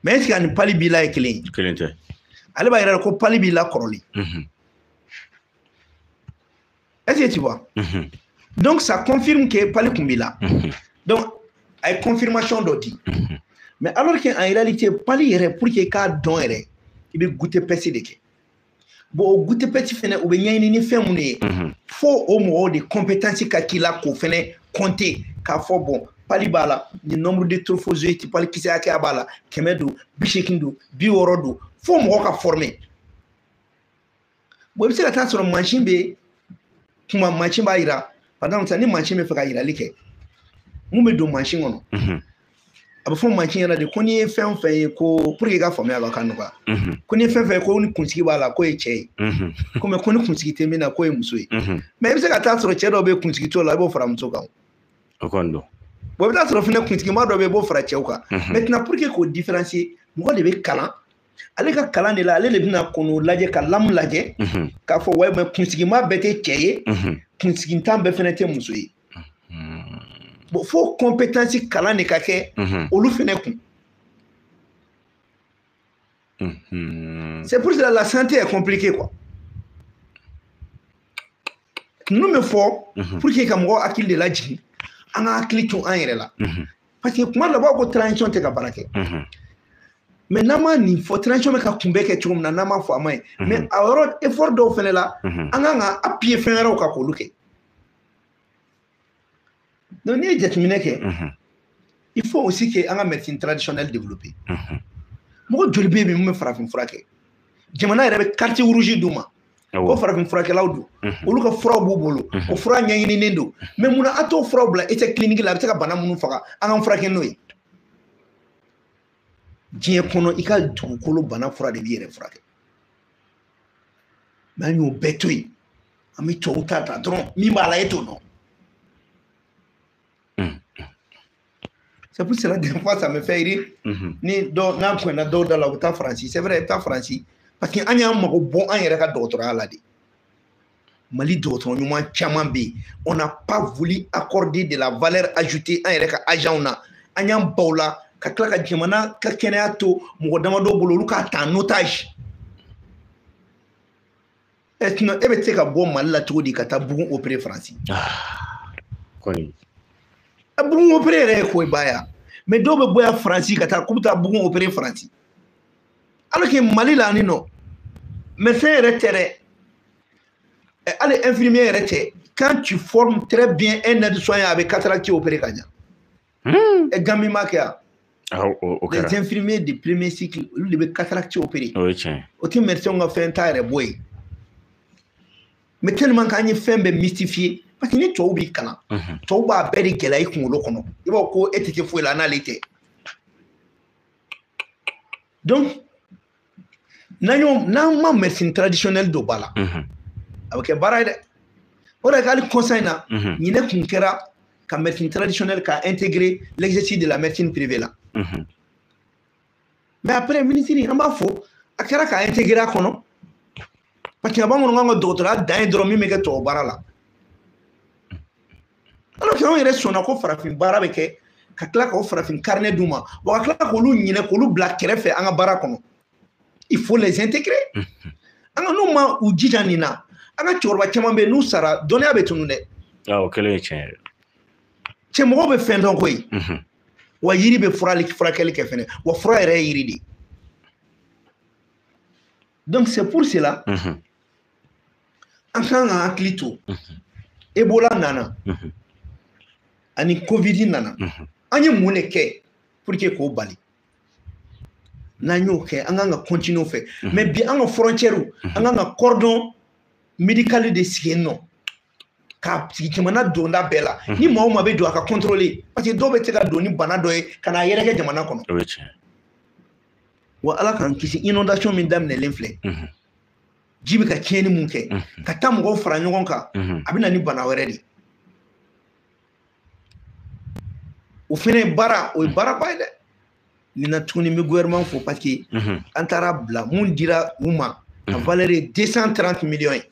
Mais est-ce que ani palu b'i la ye kelen ye? Kelen tɛ. Ale b'a yira ko palu b'i la kɔrɔlen. Est-ce que tu vois? Donc ça confirme que palu kun b'i la. Donc a ye confirmation dɔ di. Mais alors qu'en réalité palu yɛrɛ, pour que i k'a dɔn yɛrɛ, i bɛ goutte épaisse de kɛ. Bon, o goutte épaisse fɛnɛ, o bɛ ɲɛɲini ni fɛn minnu ye, fo o mɔgɔw de compétence ka k'i la k'o fɛnɛ compter k'a fɔ bon, palu b'a la, ni nombre de trophozoïtes, palu kisɛ hakɛya b'a la, 100 don, 80 don, 60 don, fo mɔgɔ ka former. Bon, i bɛ se ka taa sɔrɔ mansin bɛ kuma, mansin b'a yira. Par exemple sisan, ni mansin bɛ fɛ ka yirali kɛ, mun bɛ don mansin kɔnɔ? A bɛ fɔ mansin yɛrɛ de ko n'i ye fɛn o fɛn ye, ko pour que i ka faamuya ka nɔgɔya, ko n'i ye fɛn fɛn ye ko ni kunsigi b'a la, k'o ye cɛ ye, ko mais ko ni kunsigi tɛ min na, k'o ye muso ye. Mais i bɛ se ka taa sɔrɔ cɛ dɔw bɛ kunsigi t'o la, i b'o fara muso kan. O kɔni don. Bon, i bɛ taa sɔrɔ fɛnɛ kunsigima dɔ bɛ yen, i b'o fara cɛw kan. Maintenant, pour que k'o différencier, mɔgɔ de bɛ kalan, ale ka kalan de la, ale de bɛna kɔn'o lajɛ, ka lamu lajɛ, k'a fɔ ouais, mais kunsigima bɛɛ tɛ cɛ ye, kunsigintan bɛɛ fɛnɛ tɛ muso ye. Bon, fo compétence kalan de ka kɛ olu fɛnɛ kun. C'est pour cela la santé est compliquée, quoi. Ninnu bɛ fɔ pour que ka mɔgɔw hakili de lajigin, an ka hakili to an yɛrɛ la. Parce que kuma dɔ b'a ko transition tɛ ka baara kɛ. Mais n'an ma nin fɔ, transition bɛ ka kunbɛ kɛ cogo min na, n'an ma fɔ, a ma ɲi. Mais a yɔrɔ effort dɔw fɛnɛ la, an kan ka appuyer fɛn wɛrɛw kan k'olu kɛ. Donc n'i ye jateminɛ kɛ, il faut aussi que an ka médecine traditionnelle développer. Mɔgɔ joli bɛ yen bi mun bɛ farafin fura kɛ? Jamana yɛrɛ bɛ carte rouge d'u ma. Ko farafin furakɛlaw don, olu ka furaw b'u bolo, o fura ɲɛɲininen don. Mais munna an t'o furaw bila essai clinique la, a bɛ se ka bana minnu faga, an k'an furakɛ n'o ye? Diɲɛ kɔnɔ, i ka dugukolo bana fura de b'i yɛrɛ furakɛ. Mais an y'o bɛɛ to yen, an bɛ tubabu ta ta dɔrɔn, min b'a la e t'o dɔn. C'est pour cela, des fois, ça me fait rire. Ni dɔw n'a kunna dɔw da la, u bɛ taa Faransi. C'est vrai, i bɛ taa Faransi. Parce que an y'an mago bɔ an yɛrɛ ka dɔgɔtɔrɔya la de. Mali dɔgɔtɔrɔ ɲuman caman bɛ yen. On n'a pas voulu accorder de la valeur ajoutée an yɛrɛ ka agent na. An y'an baw la ka tila ka jamana ka kɛnɛya to mɔgɔ damadɔ bolo, olu k'a ta en otage. Ɛ sinon e bɛ se ka bɔ Mali la cogo di ka taa bugun opérer Faransi? Kɔni. Bugun opérer yɛrɛ ye ko ba ya. Mais dɔw bɛ bɔ yan Faransi ka taa k'u bɛ taa bugun opérer Faransi. Alors que Mali la ni nɔ, médecin yɛrɛ tɛ dɛ, hali infirmier yɛrɛ tɛ. Quand tu formes très bien un aide-soignant, a bɛ cataracte opérer ka ɲa. Ɛ Gambie ma kɛ yan. Les infirmiers de premier cycle, olu de bɛ cataracte opérer. O ye tiɲɛ. O tɛ médecin ka fɛn t'a yɛrɛ bɔ yen. Mais tellement k'an ye fɛn bɛɛ mystifier, parce que ni tubabu b'i kalan, tubabu b'a bɛɛ de gɛlɛya i kunkolo kɔnɔ. I b'a fɔ ko e tɛ se foyi la n'ale tɛ. Donc n'an ma médecine traditionnelle don ba la, a bɛ kɛ baara ye dɛ. O de hali conseil na, ɲinɛ kun kɛra ka médecine traditionnelle ka intégrer l'exercice de la médecine privée la. Mais après ministre, an b'a fɔ a kɛra ka intégrer a kɔnɔ, parce que a b'an kɔnɔ k'an ka dɔgɔtɔrɔya dan ye dɔrɔn min bɛ kɛ tubabu baara la. Alors que anw yɛrɛ sɔnna ko farafin baara bɛ kɛ, ka tila k'o farafin carnet d'u ma, wa ka tila k'olu ɲinɛ k'olu bila kɛrɛfɛ an ka baara kɔnɔ. Il faut les intégrer. An ka n'u ma u jija nin na, an ka cɛkɔrɔba caman bɛ yen, n'u sara, dɔnniya bɛ tunun dɛ. O kɛlen ye tiɲɛ ye. Cɛ, mɔgɔw bɛ fɛn dɔn koyi. Wa yiri bɛ furakɛli kɛ fɛnɛ, wa fura yɛrɛ ye yiri de. Donc c'est pour cela, an kan ka hakili to. Ebola nana, ani Covid nana, an ye mun de kɛ pour que k'o bali? N'an y'o kɛ, an kan ka continuer o fɛ. Mais bi, an ka frontière, an kan ka cordon médical de sigi yen nɔ, k'a sigi jamana donda bɛɛ la. Ni maa o maa bɛ don, a ka contrôler, parce que dɔw bɛ se ka don ni bana dɔ ye ka n'a yɛrɛkɛ jamana kɔnɔ. O ye tiɲɛ. Wa Ala k'an kisi, inondation min daminɛlen filɛ, ji bɛ ka tiɲɛni mun kɛ, ka taa mɔgɔw fara ɲɔgɔn kan, a bɛ na ni bana wɛrɛ de ye. O fɛnɛ ye baara, o ye baaraba ye dɛ. Nin na tuguni, n bɛ gouvernement fo, parce que an taara bila mun dira u ma, a valeur ye 230 millions ye.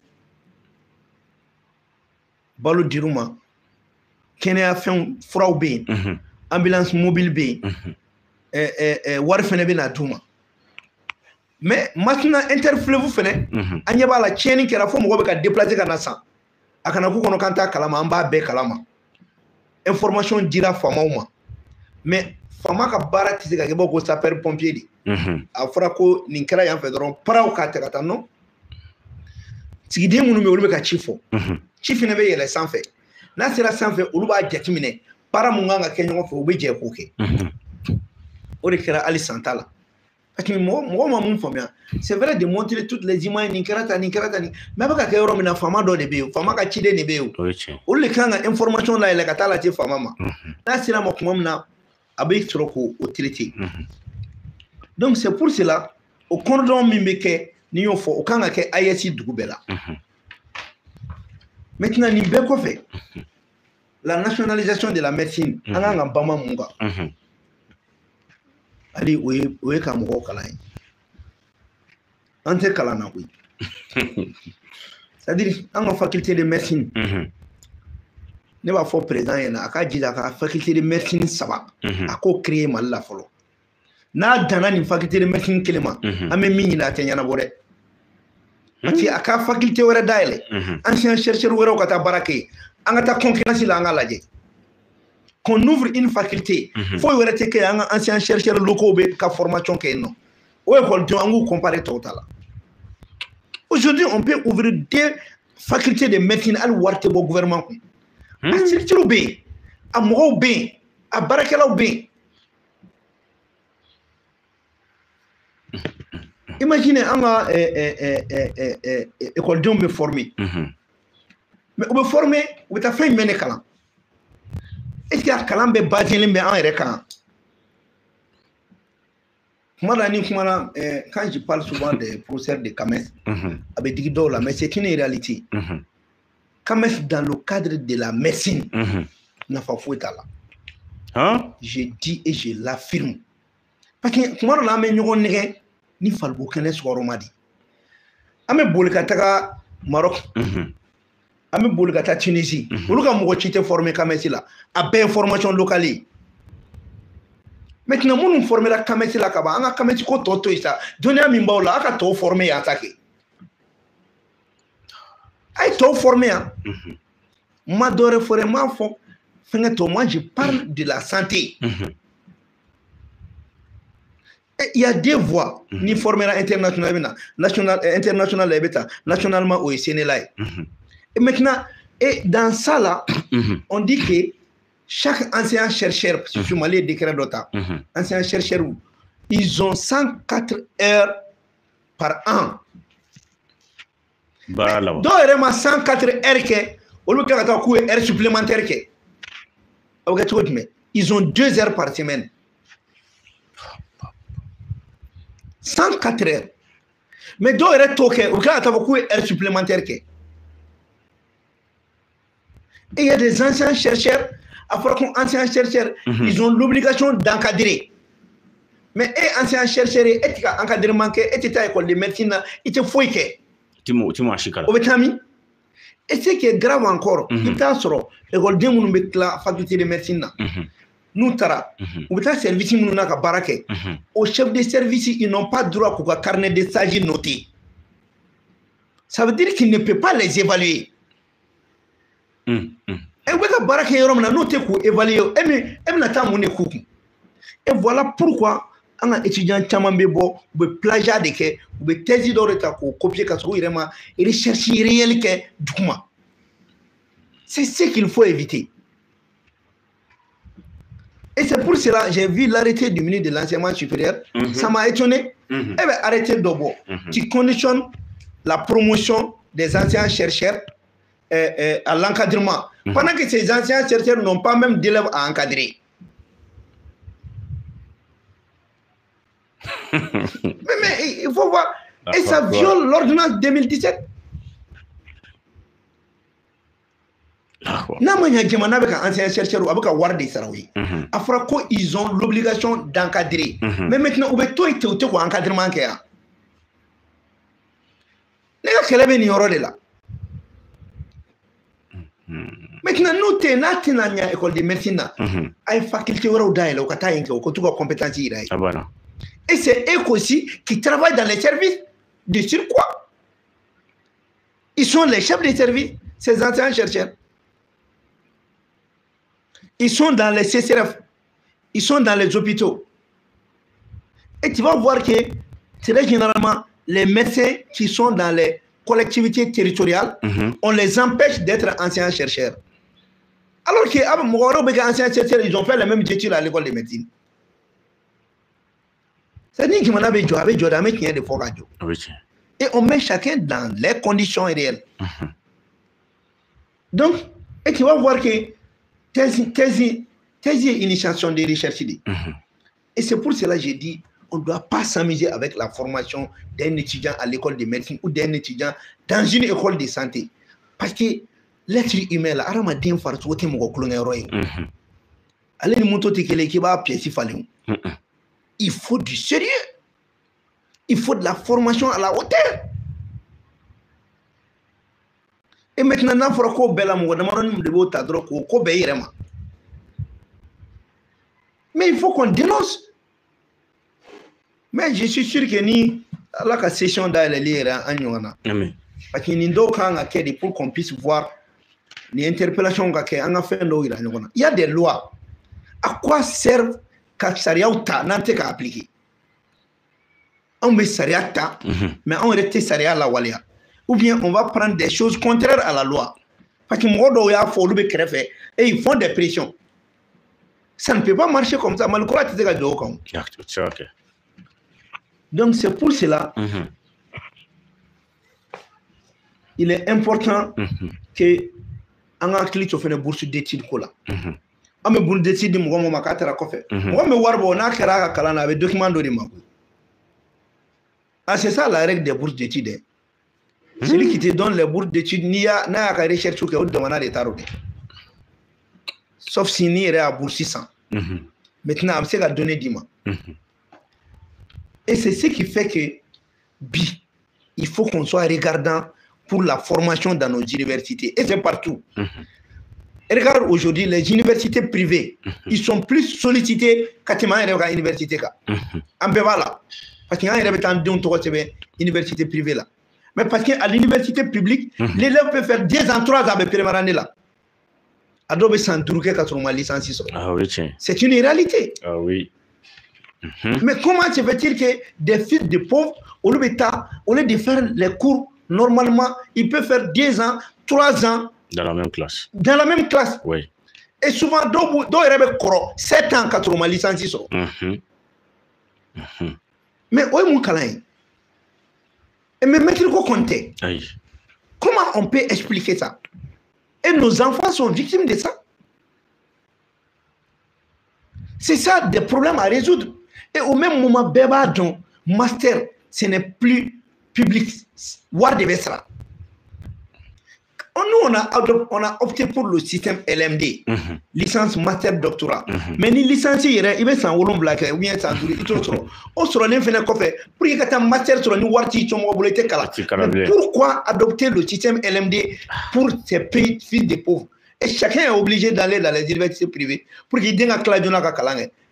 Balo dir'u ma, kɛnɛya fɛnw furaw bɛ yen, ambulance mobile bɛ yen. Wari fɛnɛ bɛ na d'u ma. Mais maintenant interfleuve fɛnɛ, an ɲɛ b'a la tiɲɛni kɛra fo mɔgɔ bɛ ka déplacer ka na san. A kana k'u kɔnɔ k'an t'a kalama, an b'a bɛɛ kalama. Information dira faamaw ma. Mais faama ka baara tɛ se ka kɛ bɔ ko sapeur pompier de. A fɔra ko nin kɛra yan fɛ dɔrɔn paraw k'a ta ka taa non. Sigiden minnu bɛ olu bɛ ka ci fɔ. Ci fɛnɛ bɛ yɛlɛ sanfɛ. N'a sera sanfɛ olu b'a jateminɛ baara mun kan ka kɛ ɲɔgɔn fɛ u bɛ jɛ k'o kɛ. O de kɛra hali san ta la. Parce que mɔgɔ ma mun faamuya, c'est vrai de montrer toutes les images nin kɛra tan nin kɛra tan nin, mais a bɛ ka kɛ yɔrɔ min na faama dɔ de bɛ yen, faama ka ciden de bɛ yen. Olu de kan ka information layɛlɛ ka taa lase faama ma. N'a sera ma tuma min na a bɛ sɔrɔ k'o traiter. Donc c'est pour cela o cordon min bɛ kɛ n'i y'o fɔ o kan ka kɛ AES dugu bɛɛ la. Maintenant nin bɛɛ kɔfɛ, la nationalisation de la médecine, an kan ka bama mun kan? Hali o ye ka mɔgɔw kalan ye. An tɛ kalan na koyi. C'est-à-dire an ka faculté de médecine, ne b'a fɔ président ɲɛna a k'a jija a ka faculté de médecine 3 a k'o créer Mali la fɔlɔ. N'a danna nin faculté de médecine kelen ma, an bɛ min ɲini a tɛ ɲɛnabɔ dɛ. Parce que a ka faculté wɛrɛ dayɛlɛ, ancien chercheur wɛrɛw ka taa baara kɛ yen, an ka taa concurrence la an k'a lajɛ. Qu'on ouvre une faculté, foyi wɛrɛ tɛ kɛ yen, an ka anciens chercheurs locaux bɛ ka formation kɛ yen nɔ. O école an k'u comparer tɔw ta la. Aujourd'hui, on peut ouvrir 2 facultés de médecine hali wari tɛ bɔ gouvernement kun. A structure bɛ yen, a mɔgɔw bɛ yen, a baarakɛlaw bɛ yen. Imaginez an ka écoledenw bɛ former. Mais u bɛ former, u bɛ taa fɛn jumɛn de kalan? Est-ce que a kalan bɛ basé bɛ an yɛrɛ kan? Kuma la ni kuma la, quand je parle souvent des professeurs de CAMES, a bɛ digi dɔw la, mais c'est une réalité. CAMES dans le cadre de la médecine, nafa foyi t'a la. Je dis et je l'affirme. Parce que kuma dɔ la an bɛ ɲɔgɔn nɛgɛ ni falibo kɛnɛ sukɔrɔma de. An bɛ boli ka taga Maroc. An bɛ boli ka taa Tunisie. Olu ka mɔgɔ ci tɛ former CAMES la. A bɛɛ ye formation locale ye. Maintenant minnu formera CAMES la ka ban, an ka CAMES ko tɔ to yen sa. Dɔnniya min b'aw la, a ka tɔw former yan sa kɛ. A ye tɔw former yan. N ma dɔ wɛrɛ fɔ dɛ, n m'a fɔ fɛnkɛ tɔ. Moi je parle de la santé. Il y a 2 voies. Ni formera international bɛ na, national international la i bɛ taa, nationalement o ye Sénégal ye. Et maintenant, et dans ça là, on dit que chaque ancien chercheur, si Mali décret d'Ota, ancien chercheur, ils ont 104 heures par an. Donc, vraiment 104 heures que, au lieu de heures supplémentaires que, ils ont 2 heures par semaine. 104 heures. Mais dɔw yɛrɛ t'o kɛ, u bɛ tila ka taa fɔ k'u ye heure supplémentaire kɛ. Et il y a des anciens chercheurs, a fɔra ko anciens chercheurs, ils ont l'obligation d'encadrer. Mais e ancien chercheur ye, e tɛ ka encadrement kɛ, e tɛ taa école de médecine na, i tɛ foyi kɛ. O ti maa si kalan. O bɛ taa min? Et ce qui est grave encore, i bɛ taa sɔrɔ école minnu bɛ tila faculté de médecine na, n'u taara, u bɛ taa service minnu na ka baara kɛ, o chef de service, ils n'ont pas droit k'u ka carnet de stage noté. Ça veut dire qu'ils ne peuvent pas les évaluer. E bɛ ka baara kɛ yɔrɔ min na, n'o tɛ k'u évaluer, e bɛna taa mun de k'u kun? Et voilà pourquoi an ka étudiant caman bɛ bɔ, u bɛ plagiat de kɛ, u bɛ thèse dɔw de ta k'o copier ka sɔrɔ u yɛrɛ ma recherche réelle kɛ duguma. C'est ce qu'il faut éviter. Et c'est pour cela j'ai vu l'arrêté du ministre de l'enseignement supérieur, ça m'a étonné. Eh bien, arrêté d'abord, qui conditionne la promotion des anciens chercheurs à l'encadrement, pendant que ces anciens chercheurs n'ont pas même d'élèves à encadrer. Mais il faut voir. Et ça viole l'ordonnance 2017. N'a ma ɲɛ jamana bɛ ka ancien chercheur a bɛ ka wari de sara u ye. A fɔra ko ils ont l'obligation d'encadrer. Mais maintenant u bɛ to yen ten, u tɛ k'o encadrement kɛ yan. Ne ka kɛlɛ bɛ nin yɔrɔ de la. Maintenant n'o tɛ n'a tɛna ɲɛ école de médecine na, a ye faculté wɛrɛw dayɛlɛ u ka taa yen kɛ, u ka t'u ka compétence yira yen. Et c'est eux aussi qui travaillent dans les services de surcroît. Ils sont les chefs de service, ces enseignants chercheurs. Ils sont dans les CCRF, ils sont dans les hôpitaux. Et tu vas voir que très généralement, les médecins qui sont dans les collectivités territoriales, on les empêche d'être enseignants-chercheurs. Alors que les enseignants-chercheurs, ils ont fait les mêmes études à l'école de médecine. C'est-à-dire qu'il y a des fois. Et on met chacun dans les conditions réelles. Donc, et tu vas voir que thèse est initiation de recherche. Et c'est pour cela que j'ai dit, on ne doit pas s'amuser avec la formation d'un étudiant à l'école de médecine ou d'un étudiant dans une école de santé. Parce que l'être humain, là, il faut du sérieux. Il faut de la formation à la hauteur. Et maintenant, il faut que mais il faut qu'on dénonce. Mais je suis sûr que ni la session d'Aïe. Parce que ni pour qu'on puisse voir les interpellations. Il y a des lois. À quoi servent ka sariya ta n'an tɛ ka appliquer? Anw bɛ sariya ta, mais anw yɛrɛ tɛ sariya lawaleya. Ou bien on va prendre des choses contraires à la loi. Parce que mɔgɔ dɔw y'a fɔ olu bɛ kɛrɛfɛ et ils font des pressions. Ça ne peut pas marcher comme ça. Mali kura tɛ se ka jɔ o kan. Donc c'est pour cela il est important que an ka hakili to fɛnɛ bourse d'études ko la. An bɛ bourse d'études di mɔgɔ ma k'a taara kɔfɛ. Mɔgɔ min bɛ wari bɔ n'a kɛra a ka kalan na a bɛ document dɔ de ma. Ah, c'est ça la règle des bourses d'études. Celui qui te donne les bourses d'études, n'a y'a ka recherche kɛ o jamana de taara o dɛ. Sauf si n'i yɛrɛ y'a bourse san. Maintenant a bɛ se ka donner d'i ma. Et c'est ce qui fait que bi, il faut qu'on soit regardant pour la formation dans nos universités. Et c'est partout. Regarde aujourd'hui, les universités privées, ils sont plus sollicités qu'à l'université. En là. Parce qu'il y a une université privée là. Mais parce qu'à l'université publique, l'élève peut faire 2 ans, 3 ans avec première année là. Adobe Sandrouké quand on licence. Ah oui, tiens. C'est une réalité. Ah oui. Mais comment se fait-il que des fils de pauvres, au lieu de faire les cours normalement, ils peuvent faire 2 ans, 3 ans. Dans la même classe. Dans la même classe. Oui. Et souvent, d'autres 7 ans quand on licence. Mais où est mon câlin? Et mais maître compter. Comment on peut expliquer ça? Et nos enfants sont victimes de ça. C'est ça des problèmes à résoudre. Et au même moment, Beba don master, ce n'est plus public. War de Besra. Nous, on a opté pour le système LMD, licence, master, doctorat. Mais ni licence, il y a 100 ou bien 100 ou pour qu'il y ait un master sur une pourquoi adopter le système LMD pour ces pays fils des pauvres? Et chacun est obligé d'aller dans les universités privées pour qu'il y ait un classe.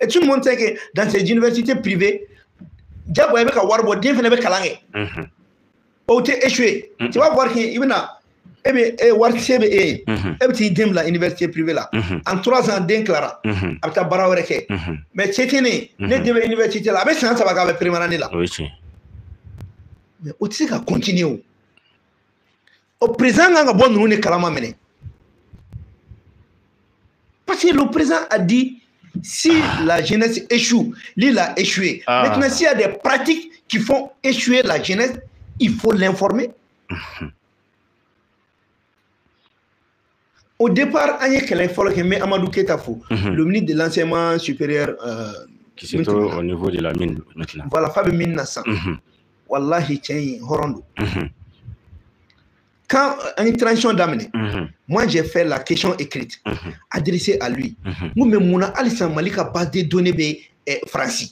Et tout le monde sait que dans ces universités privées, il y a un échoué. Tu vas voir qu'il y a eh bien, l'université privée là. En 3 ans, d'un clara, avec ta. Mais cette année, l'université là, avec ça, ça va la première année là. Oui, mais au tu sais continuer. Au présent, on a bon nous ne kalama mené. Parce que le président a dit, si la jeunesse échoue, l'île a échoué. Maintenant, s'il y a des pratiques qui font échouer la jeunesse, il faut l'informer. Au départ, Amadou Keita, le ministre de l'enseignement supérieur, qui se trouve au niveau de la mine maintenant. Voilà, Fabien Mine Nassan. Wallahi, tiens, Horondo. Quand une transition d'amener, moi j'ai fait la question écrite, adressée à lui. Nous, mais mon Alisson Malika base de données français.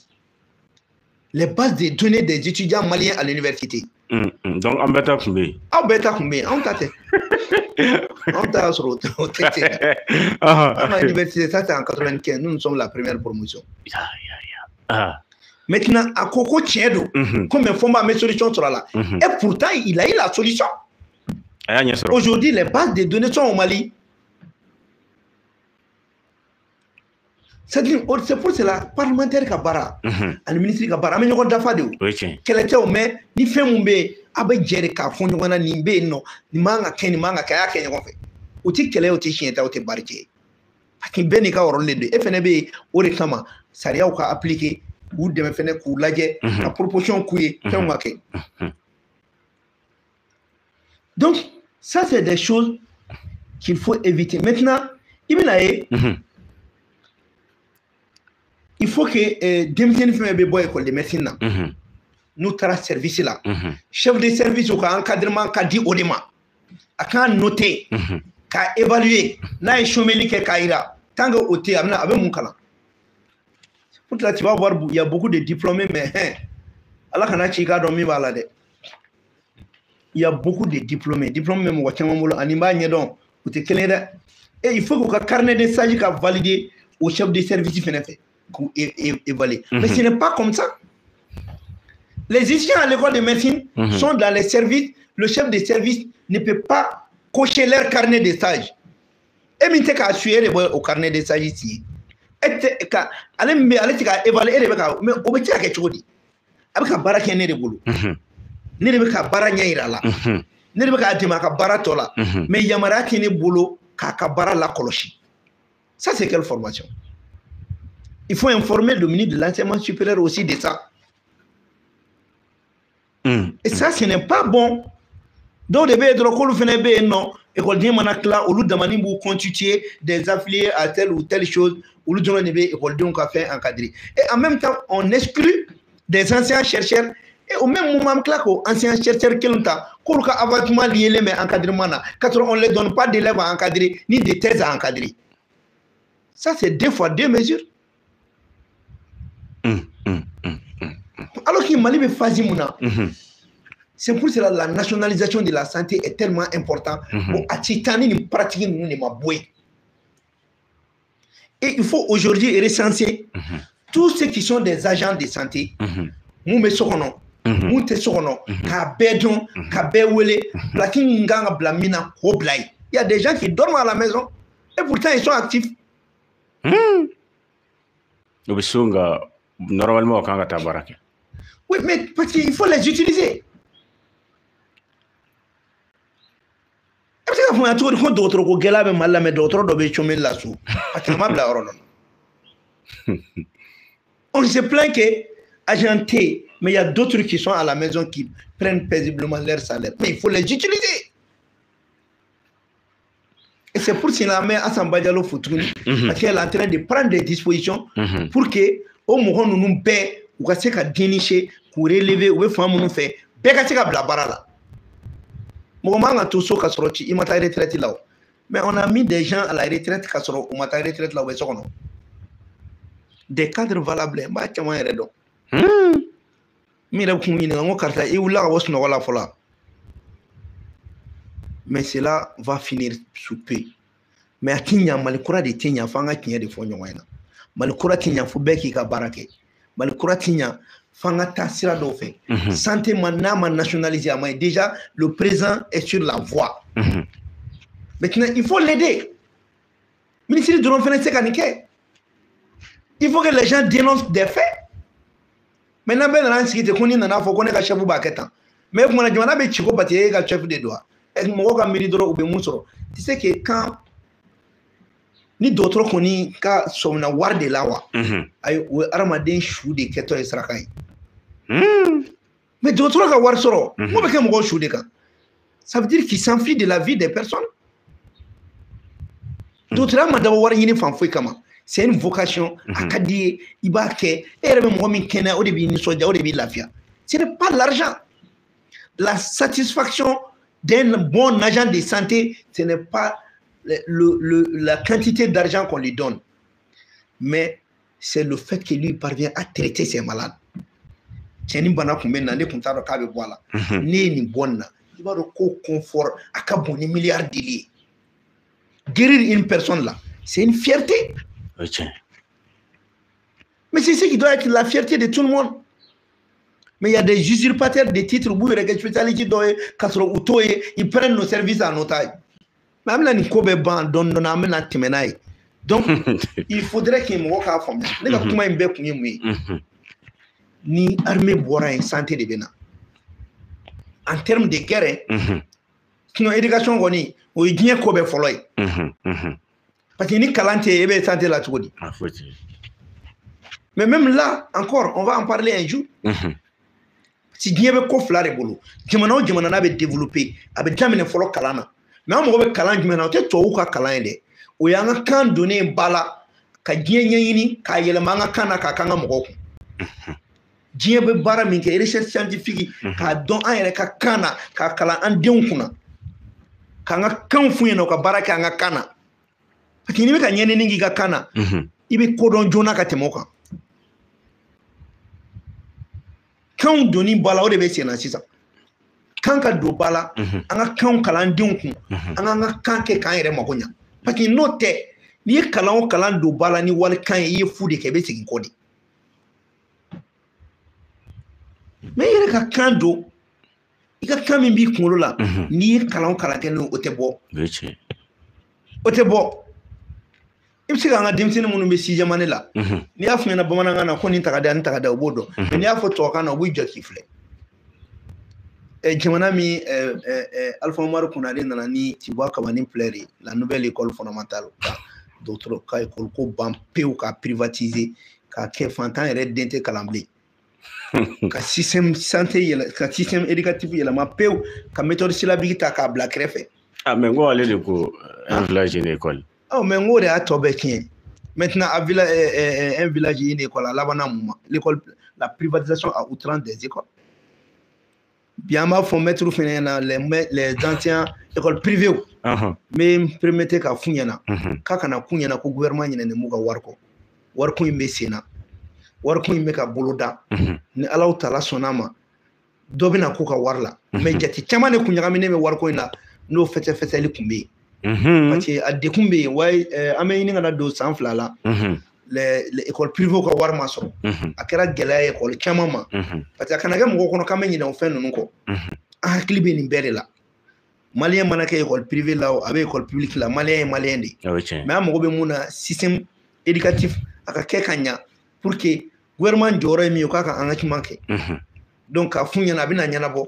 Les bases de données des étudiants maliens à l'université. Donc an bɛɛ ta tun bɛ yen. Aw bɛɛ ta tun bɛ yen, anw ta tɛ. Anw ta y'a sɔrɔ o tɛ ten. An ka université, ça c'est en 95, nous, nous sommes la première promotion. Maintenant, a ko ko tiɲɛ don, ko mais fo n b'a solution sɔrɔ a la. Et pourtant, il a eu la solution. A y'a ɲɛ sɔrɔ. Aujourd'hui, les bases de données sont au Mali. C'est-à-dire, c'est pour cela, parlementaire ka baara ani ministre ka baara, an bɛ ɲɔgɔn dafa de o. O ye tiɲɛ. Kɛlɛ tɛ o, mais ni fɛn mun bɛ yen, a bɛ jɛ de k'a fɔ ɲɔgɔn na, nin bɛ yen nɔ, nin man ka kɛ, nin man ka kɛ, a y'a kɛ ɲɔgɔn fɛ. O ti kɛlɛ, o ti siɲɛ ta, o tɛ bari cɛ. Parce que bɛɛ n'i ka rôle de don. E fɛnɛ bɛ yen o de kama, sariyaw ka appliquer, k'u dɛmɛ fɛnɛ, k'u lajɛ, ka proposition k'u ye, fɛnw ka kɛ. Donc, ça c'est des choses qu'il faut éviter. Maintenant, i bɛna ye, il faut que denmisɛnnin fɛn fɛn bɛ bɔ école de médecine na, n'u taara service la, chef de service u ka encadrement ka di o de ma. A k'a noter, k'a évaluer, n'a ye chômeli kɛ k'a yira. Tant que o tɛ yen, a bɛna a bɛ mun kalan? Pour cela, tu vas voir, il y a beaucoup de diplômés, mais hein, Ala kana ci i k'a dɔn min b'a la dɛ. Il y a beaucoup de diplômés. Diplôme bɛ mɔgɔ caman bolo, ani n b'a ɲɛdɔn, u tɛ kelen ye dɛ. Et il faut k'u ka carnet de stage ka valider au chef de service fɛnɛ fɛ, k'u évaluer. Mais ce n'est pas comme ça. Les étudiants à l'école de médecine sont dans les services. Le chef de service ne peut pas cocher leur carnet de stage. E min tɛ k'a suye de bɔ o carnet de stage signé. E tɛ ka ale min bɛ ale tɛ ka évaluer, e de bɛ ka, mais o bɛ se ka kɛ cogo di? A bɛ ka baara kɛ ne de bolo. Ne de bɛ ka baara ɲɛ yira a la. Ne de bɛ k'a dɛmɛ a ka baara tɔ la. Mais yamaruya tɛ ne bolo k'a ka baara lakɔlɔsi. Ça, c'est quelle formation? Il faut informer le ministre de l'enseignement supérieur aussi de ça. Et ça, ce n'est pas bon. Dɔw de bɛ yen dɔrɔn k'olu fana bɛ yen nɔ, ekɔliden mana tila, olu damani b'u constituer des affiliés à telle ou telle chose, olu dɔrɔn de bɛ ekɔlidenw ka fɛn encadrer. Et en même temps, on exclut des anciens chercheurs. Et au même moment, an tila k'o anciens chercheurs kelen ta k'olu ka avancement lié bɛ encadrement na, k'a sɔrɔ on ne les donne pas d'élèves à encadrer ni de thèses à encadrer. Ça, c'est deux fois deux mesures. Alors que Mali bɛ phase mun na, c'est pour cela la nationalisation de la santé est tellement importante. Bon, a ti taa ni nin pratique ninnu de ma bɔ yen. Et il faut aujourd'hui recenser tous ceux qui sont des agents de santé, mun bɛ so kɔnɔ, mun tɛ so kɔnɔ, k'a bɛɛ dɔn, ka bɛɛ wele, plaque min kan ka bila min na, k'o bila yen. Il y a des gens qui dorment à la maison et pourtant ils sont actifs. U bɛ so nka normalement o kan ka taa baara kɛ. Oui, mais parce qu'il faut les utiliser. E bɛ se ka faamuya cogo di ko dɔgɔtɔrɔ ko gɛlɛya bɛ Mali la, mais dɔgɔtɔrɔ dɔ bɛ chômage la so, parce que a ma bila yɔrɔ dɔ la. On se plaint que agent tɛ yen, mais il y a d'autres qui sont à la maison qui prennent paisiblement leur salaire. Mais il faut les utiliser. Et c'est pour cela que Assane Badialo fo tuguni, parce qu'elle est en train de prendre des dispositions pour que o mɔgɔ ninnu bɛɛ u ka se ka dénicher, k'u relever, u bɛ fan minnu fɛ, bɛɛ ka se ka bila baara la. Mɔgɔ man ka to so ka sɔrɔ ci i ma taa retraite la o. Mais on a mis des gens à la retraite ka sɔrɔ u ma taa retraite la, u bɛ so kɔnɔ. Des cadres valables, n b'a caman yɛrɛ dɔn. Min yɛrɛ kun ɲininka, n ko karisa, i wulila ka bɔ sunɔgɔ la fɔlɔ. Mais cela va finir sous peu. Mais a ti ɲa, Mali kura de ti ɲa, f'an ka tiɲɛ de fɔ ɲɔgɔn ɲɛna. Mali kura ti ɲa fo bɛɛ k'i ka baara kɛ. Mali kura ti ɲa f'an ka taa sira dɔw fɛ. Santé ma n'a ma nationaliser a ma ɲi. Déjà, le président est sur la voie. Maintenant, il faut l'aider. Ministre dɔrɔn fɛnɛ tɛ se ka nin kɛ. Il faut que les gens dénoncent des faits. Maintenant, bɛɛ nana sigi ten ko ni nana fɔ ko ne ka chef b'a kɛ tan. Mais o kumana jamana bɛ ci ko parce que e ka chef de don wa? Mɔgɔw ka miiri dɔrɔn u bɛ mun sɔrɔ. Tu sais que quand ni dɔgɔtɔrɔ kɔni ka sɔmina wari de la wa, ayi, o ye hadamaden su de kɛtɔ ye saraka ye. Mais dɔgɔtɔrɔ ka wari sɔrɔ, mun bɛ kɛ mɔgɔw su de kan? Ça veut dire qu'il s'enfuit de la vie des personnes. Dɔgɔtɔrɔya ma dabɔ wari ɲini fan foyi kama. C'est une vocation. A ka di ye, i b'a kɛ, e yɛrɛ bɛ mɔgɔ min kɛnɛya, o de b'i nisɔndiya, o de b'i lafiya. Ce n'est pas l'argent. La satisfaction d'un bon agent de santé, ce n'est pas la quantité d'argent qu'on lui donne, mais c'est le fait que lui parvient à traiter ses malades. Cɛni bana tun bɛ na, ne tun t'a dɔn k'a bɛ bɔ a la. Ne ye nin bɔ nin na, i b'a dɔn ko confort a ka bon ni milliard dili ye. Guérir une personne là, c'est une fierté. Ok. Mais c'est ce qui doit être la fierté de tout le monde. Mais il y a des usurpateurs de titres, u b'u yɛrɛ kɛ spécialité dɔ ye, k'a sɔrɔ u t'o ye, ils prennent nos services en otage. Mais an bɛna nin ko bɛɛ ban dɔɔni dɔɔni, an bɛna tɛmɛ n'a ye. Donc, il faudrait que mɔgɔ k'a faamuya. Ne ka kuma in bɛɛ kun ye mun ye? Ni armée bɔra yen, santé de bɛ na. En termes de guerre, sinon éducation kɔni, o ye diɲɛ ko bɛɛ fɔlɔ ye. Parce que ni kalan tɛ yen, e bɛ santé la cogo di? Mais même là, encore, on va en parler un jour. Si diɲɛ bɛ ko fila de bolo, jamana o jamana n'a bɛ développer, a bɛ daminɛ fɔlɔ kalan na. Mais an mago bɛ kalan jumɛn na? O tɛ tubabuw ka kalan ye dɛ. O y'an ka kan donnen ba la, ka diɲɛ ɲɛɲini k'a yɛlɛma an ka kan na k'a k'an ka mɔgɔw kun. Diɲɛ bɛ baara min kɛ, recherche scientifique, k'a dɔn an yɛrɛ ka kan na, k'a kalan an denw kunna, k'an ka kanw f'u ɲɛna, u ka baara kɛ an ka kan na. Parce que n'i bɛ ka ɲɛɲini k'i ka kan na, i bɛ kodɔn joona ka tɛmɛ o kan. Kanw donni ba la, o de bɛ sen na sisan. Kan ka don ba la, an ka kanw kalan an denw kun, an k'an ka kan kɛ k'an yɛrɛ mako ɲa. Parce que n'o tɛ, n'i ye kalan o kalan don ba la ni walikan ye, i ye fu de kɛ, i bɛ segin kɔ de. Mais i yɛrɛ ka kan don, i ka kan min b'i kunkolo la, n'i ye kalan o kalan kɛ n'o, o tɛ bɔ. O tɛ bɔ. I bɛ se k'an ka denmisɛnnin minnu bɛ sixième année la, n'i y'a f'u ɲɛna bamanankan na ko nin ta ka di yan, nin ta ka di yan, u b'o dɔn. Mais n'i y'a fɔ tubabukan na, u b'u jɔ k'i filɛ. Jamana min Alpha Umaru Konare nana ni Tibuwa Kabani Plaire ye, la nouvelle école fondamentale, ka dɔgɔtɔrɔ ka école ko ban pewu, k'a privatiser, k'a kɛ fantan yɛrɛ den tɛ kalan bilen. Ka système santé yɛlɛ, ka système éducatif yɛlɛma pewu, ka méthode syllabique ta k'a bila kɛrɛfɛ. Ah, mais n ko ale de ko un village une école. Oh, mais n ko de y'a tɔ bɛɛ tiɲɛ. Maintenant, a village, un village une école, a labanna mun ma? L'école, la privatisation à outrance des écoles. Bi an b'a fɔ maître fɛnɛ ɲɛna, les anciens écoles privées, n bɛ n permettre k'a f'u ɲɛna, k'a kana k'u ɲɛna ko gouvernement ɲinɛnen b'u ka wari kɔ. Wariko in bɛ sen na, wariko in bɛ ka bolo da. Ni Alahu taala sɔnna a ma, dɔ bɛna k'u ka wari la. Mais jate caman de kun ɲagaminen bɛ wariko in na, n'o fɛsɛfɛsɛli kun bɛ yen. Parce que a dekun bɛ yen, wayi, an bɛ ɲini ka na don san 2 la. Les écoles privées ka wari ma sɔrɔ. A kɛra gɛlɛya ye école caman ma. Parce que a kana kɛ mɔgɔ kɔnɔ k'an bɛ ɲinɛ o fɛn ninnu kɔ. An hakili bɛ nin bɛɛ de la. Malien mana kɛ école privée la o, a bɛ école publique la, malien ye malien de ye. Mais an mago bɛ mun na, système éducatif a ka kɛ ka ɲa pour que gouvernement jɔyɔrɔ ye min ye, o k'a ka engagement kɛ. Donc k'a f'u ɲɛna, a bɛna ɲɛnabɔ.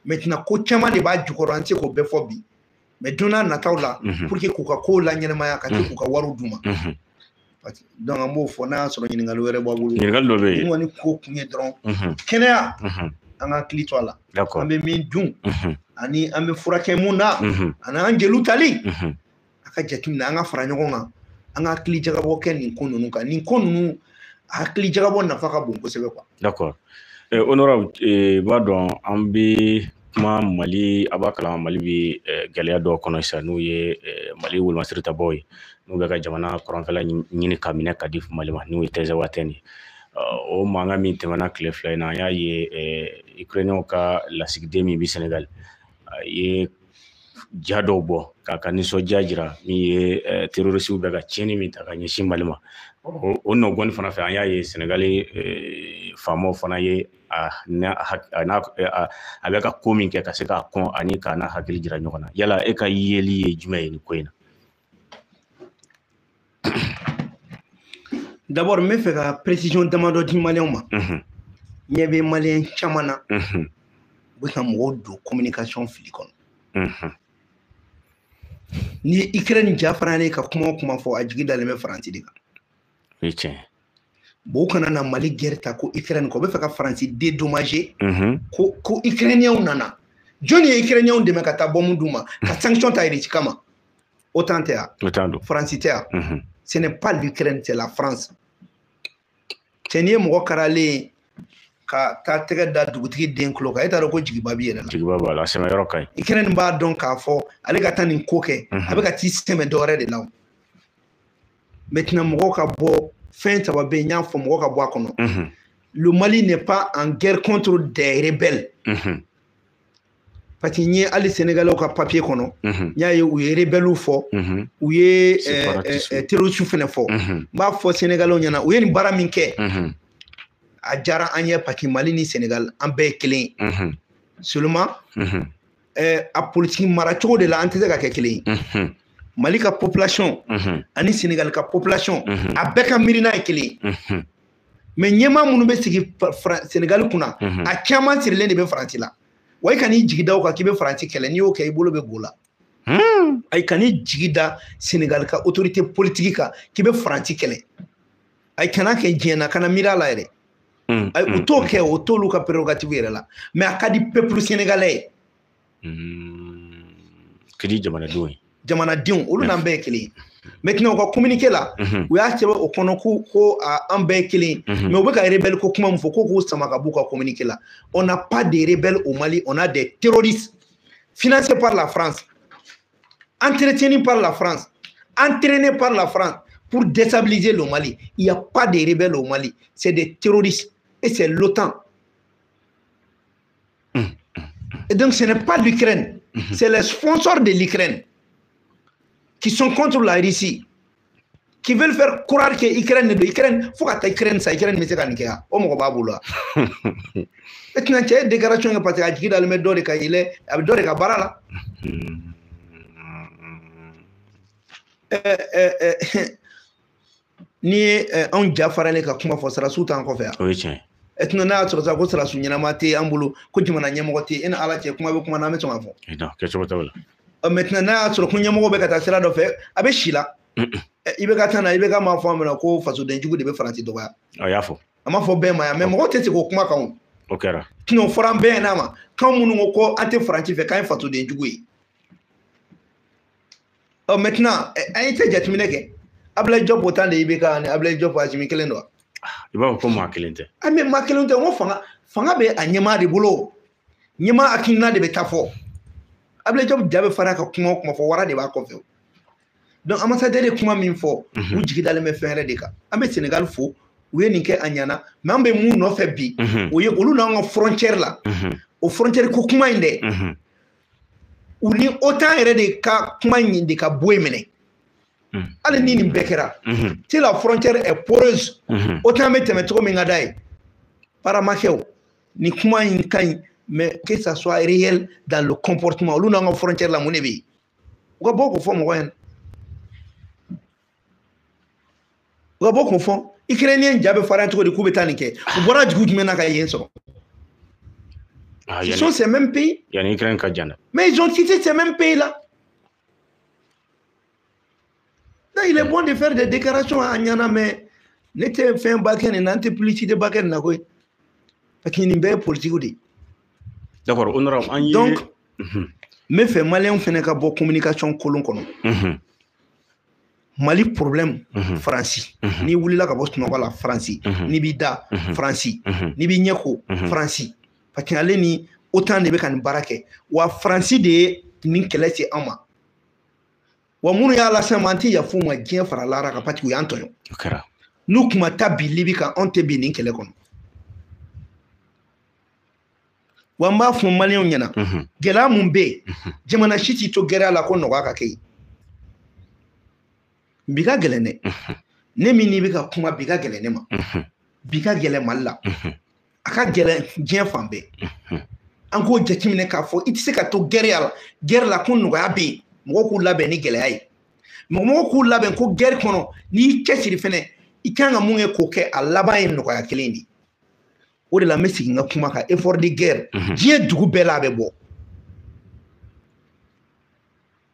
Maintenant ko caman de b'a jukɔrɔ, an tɛ se k'o bɛɛ fɔ bi. Mais don n'a nataw la, pour que k'u ka kow laɲɛnamaya, ka se k'u ka wariw d'u ma. Donc an b'o fɔ, n'a y'a sɔrɔ ɲininkali wɛrɛ b'a bolo. Ɲininkali dɔ bɛ yen. Nin kɔni ko kun ye dɔrɔn, kɛnɛya, an ka hakili to a la. An bɛ min dun, ani an bɛ furakɛ mun na, ani an jeliw tali, a ka jateminɛ, an ka fara ɲɔgɔn kan, an ka hakili jagabɔ kɛ nin ko ninnu kan. Nin ko ninnu, hakili jagabɔ nafa ka bon kosɛbɛ quoi. D'accord. Honorable, i b'a dɔn an bɛ kuma Mali, a b'a kalama Mali bɛ gɛlɛya dɔw kɔnɔ sisan, n'o ye Mali wolomasiri tabaw ye, n'u bɛ ka jamana kɔrɔnfɛla ɲini ka minɛ ka di Mali ma, n'o ye Tɛzawatɛn ye. O mankan min tɛmɛna tile 2 in na, an y'a ye Ukrainien ka lasigiden min bɛ Senegal, a ye ja dɔw bɔ k'a ka nisɔndiya jira, min ye terrorisiw bɛ ka tiɲɛni min ta ka ɲɛsin Mali ma. O nɔgɔni fana fɛ, an y'a ye Senegali faamaw fana ye a bɛ ka ko min kɛ ka se k'a kɔn ani k'a n'a hakili jira ɲɔgɔn na. Yala e ka yeli ye jumɛn ye nin ko in na? D'abord, n bɛ fɛ ka précision damadɔ di maliyɛnw ma. Ɲɛ bɛ maliyɛn caman na, u bɛ ka mɔgɔw don communication fili kɔnɔ. Ni ye Ukraine ja fana ye ka kuma o kuma fɔ, a jigi dalen bɛ Faransi de kan. O ye tiɲɛ. Bon, u kana na Mali guerre ta ko Ukraine kɔ, u bɛ fɛ ka Faransi dédommager ko Ukrainiens nana. Jɔn ye Ukrainiens dɛmɛ ka taa bombe d'u ma, ka sanction ta Russie kama? OTAN tɛ yan? OTAN don. Faransi tɛ yan? Ce n'est pas l'Ukraine, c'est la France. Cɛ, n'i ye mɔgɔ karalen ye ka taa tɛgɛ da dugutigi den tulo kan, e t'a dɔn ko jigiba b'i yɛrɛ la. Jigiba b'a la, a sɛmɛ yɔrɔ ka ɲi. Ukraine b'a dɔn k'a fɔ ale ka taa nin ko kɛ, a bɛ ka t'i sɛmɛ dɔ wɛrɛ de la o. Maintenant mɔgɔw ka bɔ fɛn 3 bɛ yen, n y'a fɔ mɔgɔw ka bɔ a kɔnɔ. Le Mali n'est pas en guerre contre des rebelles. Parce que n ye hali Sénégalais ka papier kɔnɔ, n y'a ye u ye rebelles fɔ, u ye terroristes fɛnɛ fɔ. N b'a fɔ Sénégalais ɲɛna, u ye nin baara min kɛ, a diyara an ye parce que Mali ni Sénégal an bɛɛ ye kelen ye. Seulement a politique maracogo de la an tɛ se ka kɛ kelen ye. Mali ka population ani Sénégal ka population, a bɛɛ ka miirina ye kelen ye. Mais ɲɛmaa minnu bɛ sigi Sénégal kunna, a caman sirilen de bɛ Faransi la. Wa i kan'i jigi da o kan k'i bɛ Faransi kɛlɛ, n'i y'o kɛ i bolo bɛ go la. Ayi, kan'i jigi da Sénégal ka autorité politique kan k'i bɛ Faransi kɛlɛ. Ayi, kana kɛ diɲɛ na, kana miiri a la yɛrɛ. Ayi, u t'o kɛ, o t'olu ka prérogative yɛrɛ la. Mais a ka di peuple sénégalais ye. Ka di jamanadenw ye. Jamanadenw, olu n'an bɛɛ ye kelen ye. Maintenant u ka communiqué la, u y'a sɛbɛn o kɔnɔ ko an bɛɛ ye kelen ye. Mais u bɛ ka rebelle ko kuma min fɔ, ko k'u sama ka b'u ka communiqué la. On n'a pas de rebelles au Mali, on a des terroristes financés par la France, entretenus par la France, entraînés par la France pour déstabiliser le Mali. Il n'y a pas de rebelles au Mali, c'est des terroristes et c'est l'OTAN. Et donc ce n'est pas l'Ukraine, c'est les sponsors de l'Ukraine qui sont contre la Russie, qui veulent faire croire que l'Ukraine, il faut que l'Ukraine, ça, l'Ukraine, mais c'est quand même, o mɔgɔ b'a bolo wa. Maintenant, cɛ ye déclaration kɛ parce que a jigi dalen bɛ dɔ de kan, il est, a bɛ dɔ de ka baara la. N'i ye anw ja faralen ka kuma fɔ, sarasiw t'an kɔfɛ yan. O ye tiɲɛ ye. Maintenant n'a y'a sɔrɔ sa ko sarasiw ɲɛnama tɛ an bolo, ko jamana ɲɛmɔgɔ tɛ, e ni Ala cɛ, kuma bɛ kuma na, an bɛ sɔn k'a fɔ. Kɛcogo t'o la. Maintenant n'a y'a sɔrɔ ko ɲɛmɔgɔ bɛ ka taa sira dɔ fɛ, a bɛ si la. I bɛ ka taa na, i bɛ ka maa fɔ a ma ko fasoden jugu de bɛ Faransi dɔgɔya. A y'a fɔ. A ma fɔ bɛɛ ma yan, mais mɔgɔw tɛ segin o kuma kan o. O kɛra. Sinon o fɔra an bɛɛ ɲɛna ma, k'anw minnu ko an tɛ Faransi fɛ, k'an ye fasoden jugu ye. Ɔ maintenant an ye tɛ jateminɛ kɛ. Abdoulaye Diop o temps de IBK ani Abdoulaye Diop Assimi kelen don wa? I b'a fɔ ko maa kelen tɛ. Ah mais maa kelen tɛ, n ko fanga bɛ a ɲɛmaa de bolo. Ɲɛmaa hakilina de bɛ taa fɔ. Abdoulaye Diop ja bɛ farinya ka kuma o kuma fɔ, wara de b'a kɔfɛ. Donc ambassadeur ye kuma min fɔ, u jigi dalen bɛ fɛn wɛrɛ de kan. An bɛ Sénégal fo, u ye nin kɛ a ɲɛna, mais an bɛ mun nɔfɛ bi, o ye olu n'an ka frontière la. O frontière ko kuma in dɛ, u ni OTAN yɛrɛ de ka kuma in de ka bɔ yen minɛ. Hali ni nin bɛɛ kɛra, si la frontière est poreuse, OTAN bɛ tɛmɛ cogo min ka d'a ye, baara ma kɛ o. Nin kuma in ka ɲi, mais que ça soit réel dans le comportement. Olu n'an ka frontière la, mun de bɛ yen? U ka bɔ k'o fɔ mɔgɔ ɲɛna. U ka bɔ k'o fɔ. Ukrainien ja bɛ farinya cogo di k'u bɛ taa nin kɛ? U bɔra dugu jumɛn na ka yen sɔrɔ? Ce sont ces mêmes pays. Yanni Ukraine ka jan dɛ. Mais ils ont quitté ces mêmes pays-là. Donc il est bon de faire des déclarations à ɲɛna, mais ne tɛ fɛn ba kɛ nin na, n tɛ publicité ba kɛ nin na koyi. Parce que nin bɛɛ ye politique de ye. D'accord, honorable, an ye. Donc n bɛ fɛ maliyɛnw fɛnɛ ka bɔ communication kolon kɔnɔ. Mali problème, Faransi. N'i wulila ka bɔ sunɔgɔ la, Faransi. N'i b'i da, Faransi. N'i b'i ɲɛ ko, Faransi. Parce que ale ni OTAN de bɛ ka nin baara kɛ. Wa Faransi de ye nin kɛlɛ se an ma. Wa minnu y'a lase an ma, an tɛ yafa u ma diɲɛ fara lahara kan, parce que u y'an tɔɲɔ. O kɛra. N'u kun ma taa bi Libi kan, anw tɛ bin nin kɛlɛ kɔnɔ. Wa n b'a fɔ maliyɛnw ɲɛna, gɛlɛya mun bɛ yen, jamana si t'i to gɛlɛya la ko nɔgɔya ka kɛ yen. Bi ka gɛlɛn dɛ. Ne min n'i bɛ ka kuma, bi ka gɛlɛn ne ma. Bi ka gɛlɛn Mali la. A ka gɛlɛn diɲɛ fan bɛɛ. An k'o jateminɛ k'a fɔ i tɛ se ka to guerre la ko nɔgɔya bɛ yen. Mɔgɔw k'u labɛn ni gɛlɛya ye. Mɔgɔw k'u labɛn ko guerre kɔnɔ, n'i y'i cɛsiri fɛnɛ, i kan ka mun kɛ k'o kɛ, a laban ye nɔgɔya kelen de ye. O de la n bɛ segin n ka kuma kan, effort de guerre. Diɲɛ dugu bɛɛ la a bɛ bɔ.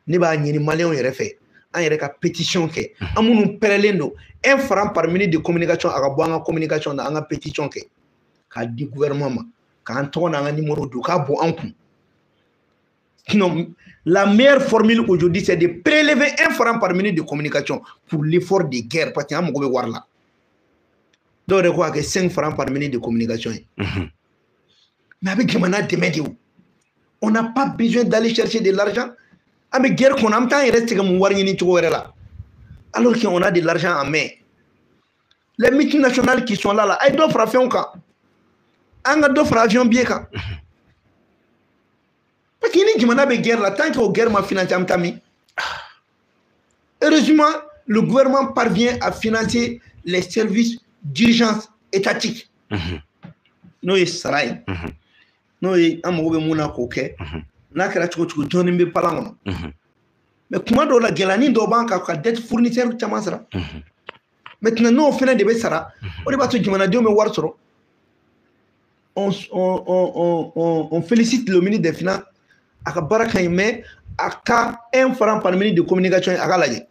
Ne b'a ɲini maliyɛnw yɛrɛ fɛ, an yɛrɛ ka pétition kɛ. An minnu pɛrɛlen don, 1 franc par minute de communication a ka bɔ an ka communication na, an ka pétition kɛ k'a di gouvernement ma, k'an tɔgɔ n'an ka numéro don, k'a bɔ an kun. Sinon, la meilleure formule aujourd'hui, c'est de prélever 1 franc par minute de communication pour l'effort de guerre, parce que an mago bɛ wari la. Dɔw yɛrɛ ko a kɛ 5 francs par minute de communication ye. Mais a bɛ jamana dɛmɛ de o. On n'a pas besoin d'aller chercher de l'argent. An bɛ guerre kɔnɔ, an bɛ taa an yɛrɛ sɛgɛn mun wari ɲini cogo wɛrɛ la. Alors qu'on a de l'argent en main. Les multinationales qui sont là, là, a ye dɔ fara fɛnw kan. An ka dɔ fara avion billet kan. Parce que ni jamana bɛ guerre la, tant que o guerre ma financer, an bɛ taa min? Heureusement, le gouvernement parvient à financer les services d'urgence étatiques. N'o ye sara ye, n'o ye an mago bɛ mun na k'o kɛ, n'a kɛra cogo cogo, dɔɔnin bɛ palan kɔnɔ. Mais kuma dɔw la, gɛlɛyanin dɔw b'an kan ka dette fournisseur caman sara. Maintenant, n'o fɛnɛ de bɛ sara, o de b'a to jamanadenw bɛ wari sɔrɔ. On félicite le ministre des Finances, a ka baara ka ɲi, mais a ka 1 franc par minute de communication, a k'a lajɛ.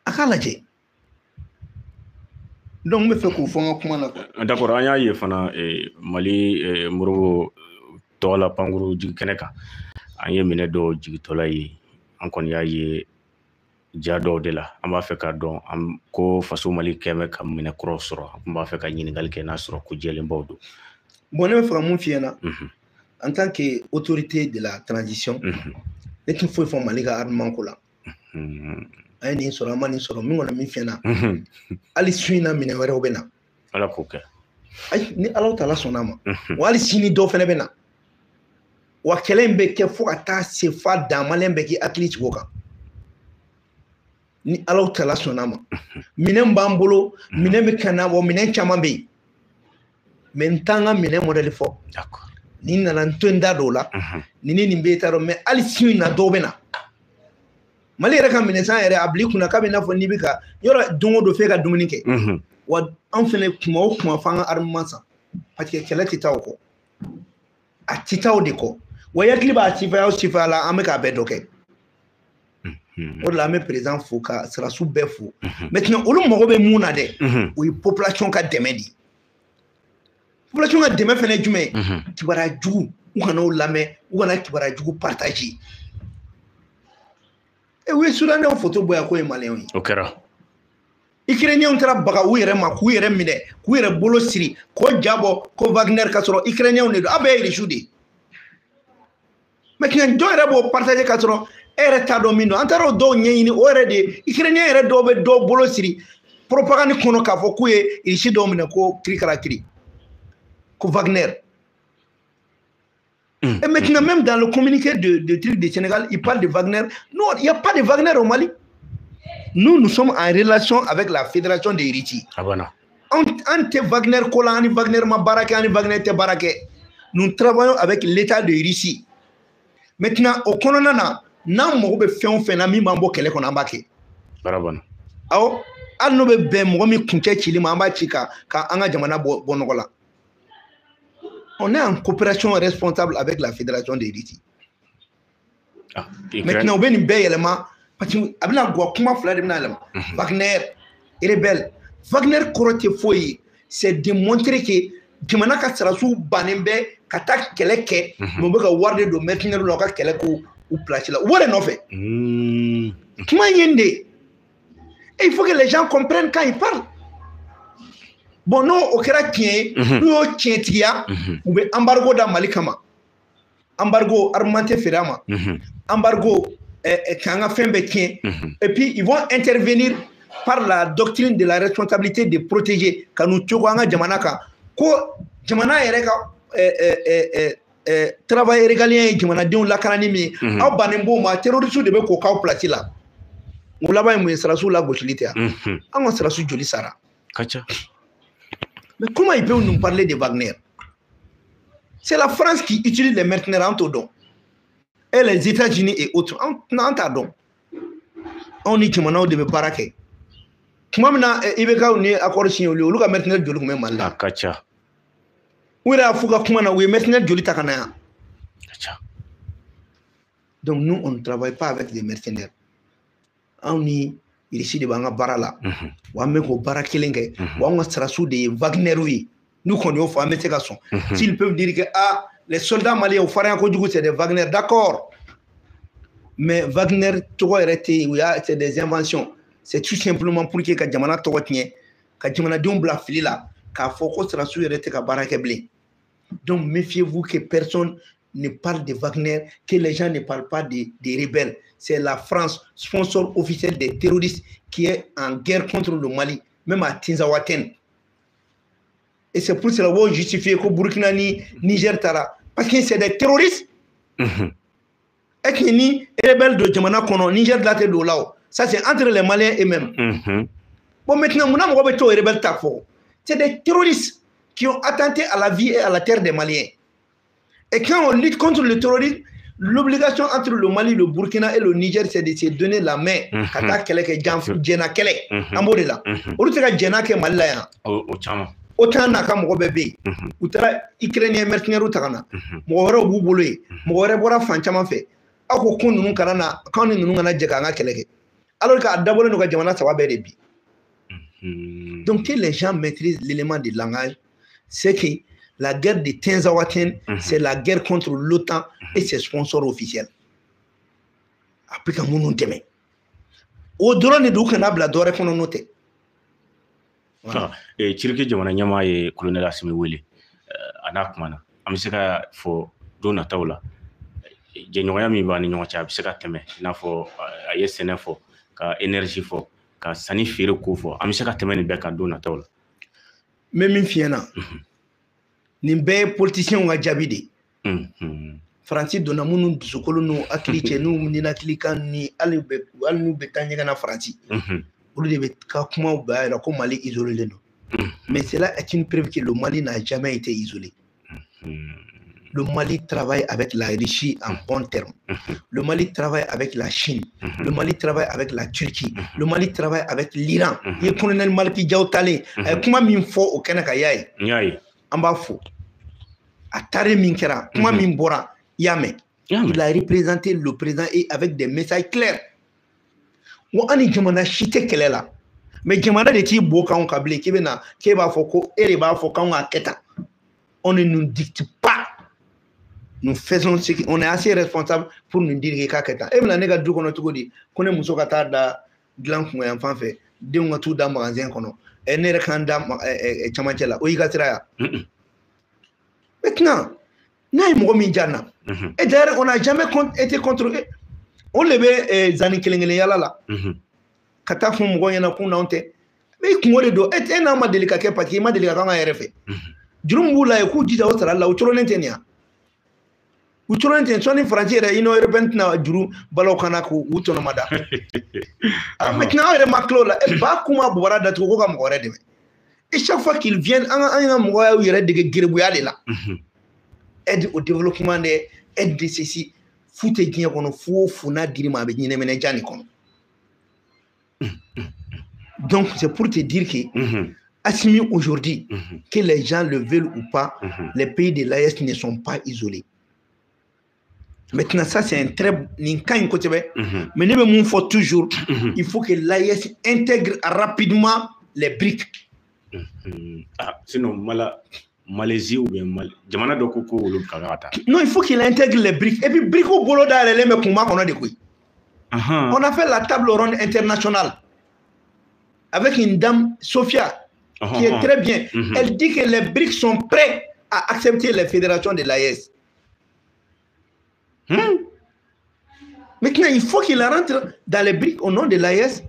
A k'a lajɛ. Donc n bɛ fɛ k'o fɔ n ka kuma na quoi. D'accord, an y'a ye fana Mali Modibo tɔgɔ la pankuru jigi kɛnɛ kan, an ye minɛ dɔw jigitɔla ye, an kɔni y'a ye ja dɔw de la. An b'a fɛ k'a dɔn an ko faso Mali kɛmɛ ka minɛ kuraw sɔrɔ, an b'a fɛ ka ɲininkali kɛ n'a sɔrɔ ko jɛlenbaw don. Bon, ne bɛ fɛ ka mun f'i ɲɛna, en tant que autorité de la transition, ne tɛ foyi fɔ Mali ka armement ko la. An ye nin sɔrɔ, an ma nin sɔrɔ, min kɔni min f'i ɲɛna, hali su in na minɛ wɛrɛw bɛ na. Ala k'o kɛ. Ayi, ni Ala taala sɔnna a ma, wa hali sini dɔw fɛnɛ bɛ na. Wa kɛlɛ in bɛ kɛ fo ka taa se fa dan, maliyɛn bɛɛ k'i hakili sigi o kan. Ni Ala taala sɔnna a ma, minɛn b'an bolo, minɛn bɛ ka na, wa minɛn caman bɛ yen. Mais n t'an ka minɛn modèle fɔ. D'accord. Ni nana n to n da don o la, ni nin bɛ taa dɔn, mais hali sini na dɔw bɛ na. Mali yɛrɛ ka minɛn san yɛrɛ, a bil'i kunna k'a bɛ n'a fɔ n'i bɛ ka yɔrɔ don o don f'e ka dumuni kɛ. Wa an fɛnɛ kuma o kuma f'an ka armement san, parce que kɛlɛ tɛ taa o kɔ, a tɛ taa o de kɔ. Wa i hakili b'a sifaya o sifaya la, an bɛ k'a bɛɛ dɔ kɛ. O de la an bɛ président fo ka sirasiw bɛɛ fo. Maintenant, olu mago bɛ mun na dɛ, o ye population ka dɛmɛ de ye. Population ka dɛmɛ fɛnɛ ye jumɛn ye? Kibaruya jugu, u kana o lamɛn, u kana kibaruya jugu partager. E, u ye Soudanais photo bɔ yan k'o ye maliyɛnw ye. O kɛra. Ukrainiens taara baga u yɛrɛ ma, k'u yɛrɛ minɛ, k'u yɛrɛ bolo siri, k'o ja bɔ ko Wagner, ka sɔrɔ Ukrainiens de don, aw bɛɛ ye Russiw de ye. Maintenant, dɔw yɛrɛ b'o partager ka sɔrɔ e yɛrɛ t'a dɔn min don. An taara o dɔw ɲɛɲini, o yɛrɛ de ye Ukrainien yɛrɛ dɔw bɛ dɔw bolo siri propagande kɔnɔ k'a fɔ k'u ye Russie dɔw minɛ ko kirikarakiri, ko Wagner. Et maintenant, même dans le communiqué de truc du Sénégal, il parle de Wagner. Non, il n'y a pas de Wagner au Mali. Nous, nous sommes en relation avec la Fédération des Russie. Ah bon. An tɛ Wagner ko la, ani Wagner ma baara kɛ, ani Wagner tɛ baara kɛ. Nous travaillons avec l'État de Russie. Maintenant, au kɔnɔna na, n'an mago bɛ fɛn o fɛn na min b'an bɔ kɛlɛ kɔnɔ, an b'a kɛ. Barabana. Awɔ, hali n'o bɛ bɛn mɔgɔ min kuncɛ cili ma, an b'a ci ka an ka jamana bɔ nɔgɔ la. On est en coopération responsable avec la Fédération des Russie. Ah, maintenant, on bɛ nin bɛɛ yɛlɛma, parce que a bɛna gwa kuma fila de bɛna yɛlɛma. Wagner, rebelle. Wagner kɔrɔ tɛ foyi ye, c'est de montrer que jamana ka sarasiw bannen bɛ ka taa kɛlɛ kɛ, mais u bɛ ka wari de don mercenaires la, u ka kɛlɛ k'u place la, u b'o de nɔfɛ. Kuma in ye nin de ye. Et il faut que les gens comprennent quand ils parlent. Bon, n'o o kɛra tiɲɛ ye, n'u y'o tiɲɛtigiya, u bɛ embargo da Mali kama. Embargo, armement tɛ feere a ma. Embargo, k'an ka fɛn bɛɛ tiɲɛ. Et puis, ils vont intervenir par la doctrine de la responsabilité de protéger, ka n'u cogo an ka jamana kan. Ko jamana yɛrɛ ka travail régalien ye jamanadenw lakanani min ye, aw bannen b'o ma, terroristes de bɛ k'o k'aw place la. O laban ye mun ye? Sirasiw lagosili tɛ yan. An ka sirasiw joli sara. Ka ca. Mais comment ils peuvent nous parler de Wagner? C'est la France qui utilise les mercenaires en tout don. Et les États-Unis et autres, en t'a don. On est jamanaw de bɛ baara kɛ. Tuma min na IBK ni accord signé olu, olu ka mercenaires joli tun bɛ Mali la. A ka ca. U yɛrɛ y'a f'u ka kuma na, u ye mercenaires joli ta ka na yan. Ka ca. Donc nous, on ne travaille pas avec des mercenaires. Anw ni Russie de b'an ka baara la. Wa an bɛ k'o baara kelen kɛ. Wa anw ka sirasiw de ye Wagner ye. N'u kɔni y'o fɔ, an bɛ se ka sɔn. S'ils peuvent dire que ah, les soldats maliens u farinya kojugu, c'est des Wagner, d'accord. Mais Wagner tɔgɔ yɛrɛ tɛ yen, c'est des inventions. C'est tout simplement pour que ka jamana tɔgɔ tiɲɛ, ka jamanadenw bila fili la, k'a fɔ ko sirasiw yɛrɛ tɛ ka baara kɛ bilen. Donc méfiez-vous que personne ne parle de Wagner, que les gens ne parlent pas des rebelles. C'est la France, sponsor officiel des terroristes, qui est en guerre contre le Mali, même à Tinzaouaten. Et c'est pour cela qu'on justifie que Burkina ni Niger taara, parce que c'est des terroristes. Et que ni rebelle de jamana kɔnɔ, Niger la tɛ don o la o. Ça, c'est entre les Maliens eux-mêmes. Bon, maintenant, mun na mɔgɔ bɛ t'o rebelle ta fɔ? C'est des terroristes qui ont attenté à la vie et à la terre des Maliens. Et quand on lutte contre le terrorisme, l'obligation entre le Mali, le Burkina et le Niger, c'est de se donner la main. Ka taa kɛlɛ kɛ, jɛnna kɛlɛ. An b'o de la. Olu tɛ ka jɛnna kɛ Mali la yan. O caman. OTAN n'a ka mɔgɔ bɛɛ bɛ yen. U taara Ukrainien mercenaires ta ka na. Mɔgɔ wɛrɛw b'u bolo yen. Mɔgɔ wɛrɛ bɔra fan caman fɛ. Aw ko ko ninnu kana na, k'anw ni ninnu kana jɛ k'an ka kɛlɛ kɛ. Alors k'a dabɔlen don ka jamana saba bɛɛ de bi. Donc que les gens maîtrisent l'élément de langage, c'est que la guerre de Tinzaouaten, c'est la guerre contre l'OTAN et ses sponsors officiels. A bɛ ka minnu dɛmɛ. O dɔrɔn de don, u kana bila dɔwɛrɛ kɔnɔ n'o tɛ. Turquie jamana ɲɛmaa ye colonel Assimi wele, a n'a kumana. An bɛ se ka fɔ don nataw la, jɛɲɔgɔnya min b'an ni ɲɔgɔn cɛ, a bɛ se ka tɛmɛ, i n'a fɔ a ye sɛnɛ fɔ, ka énergie fɔ, ka sanni feere ko fɔ, an bɛ se ka tɛmɛ nin bɛɛ kan don nataw la. N bɛ min f'i ɲɛna, nin bɛɛ ye politiciens ka jaabi de ye. Faransi donna minnu dusukolo n'u hakili cɛ, n'u ninakili kan ni hali n'u bɛ taa ɲɛgɛn na Faransi, olu de bɛ ka kumaw b'a yira ko Mali isolé don. Mais cela est une preuve que le Mali n'a jamais été isolé. Le Mali travaille avec la Russie en bon terme. Le Mali travaille avec la Chine. Le Mali travaille avec la Turquie. Le Mali travaille avec l'Iran. I ye colonel Maliki Diaw talen, a ye kuma min fɔ o kɛnɛ kan, i y'a ye. An b'a fo. A taare min kɛra, kuma min bɔra, i y'a mɛn. Il a représenté le président et avec des messages clairs. N ko an ni jamana si tɛ kɛlɛ la. Mais jamana de t'i bo k'anw kan bilen, k'e bɛ na k'e b'a fɔ ko e de b'a fɔ k'anw ka kɛ tan. On ne nous dicte pas. Nous faisons ce qu'on est assez responsable pour nous dire k'a kɛ tan. E bɛna ne ka du kɔnɔ cogo di ko ne muso ka taa da dilan kungo yan fan fɛ, denw ka t'u da magasin kɔnɔ, ne yɛrɛ k'an da camancɛ la, o y'i ka sira ya? Maintenant, n'a ye mɔgɔ min ja na, et d'ailleurs on n'a jamais été contre eux. O de bɛ zanni kelen kelen yala la ka taa fɔ mɔgɔw ɲɛna k'u n'anw tɛ. Mais i kungo de don, e n'a ma deli ka kɛ, parce que i ma deli ka k'an ka yɛrɛ fɛ. Juru min b'u la yen, k'u jija o sarali la, u coronnen tɛ nin ya. U coronnen tɛ sɔnni Faransi yɛrɛ, Union européenne tɛna juru balaw kana k'u tɔnɔmada. Maintenant aw yɛrɛ ma tila o la, ba kuma bɔra datugu ko ka mɔgɔ wɛrɛ dɛmɛ. Et chaque fois qu'ils viennent, an ka mɔgɔw y'u yɛrɛ dege gerebuya de la. Aide au développement de, aide de ceci, fu tɛ diɲɛ kɔnɔ, fu o fu n'a dir'i ma, a bɛ ɲɛnɛminɛ nin kɔnɔ. Donc c'est pour te dire que Assimi aujourd'hui, que les gens le veulent ou pas, les pays de l'AES ne sont pas isolés. Maintenant, ça c'est un très nin ka ɲi kosɛbɛ. Mais ne bɛ mun fɔ toujours, il faut que l'AES intègre rapidement les BRICS. Ah, sinon Malaisie ou bien Mali, jamana dɔ ko ko olu ka kan ka taa. Non, il faut qu'il intègre les BRICS. Et puis BRICS bolo dayɛlɛlen bɛ kunba kɔnɔ de koyi. On a fait la table ronde internationale avec une dame, Sophia, qui est très bien. Elle dit que les BRICS sont prêts à accepter les fédérations de l'AES. Maintenant, il faut qu'il rentre dans les BRICS au nom de l'AES.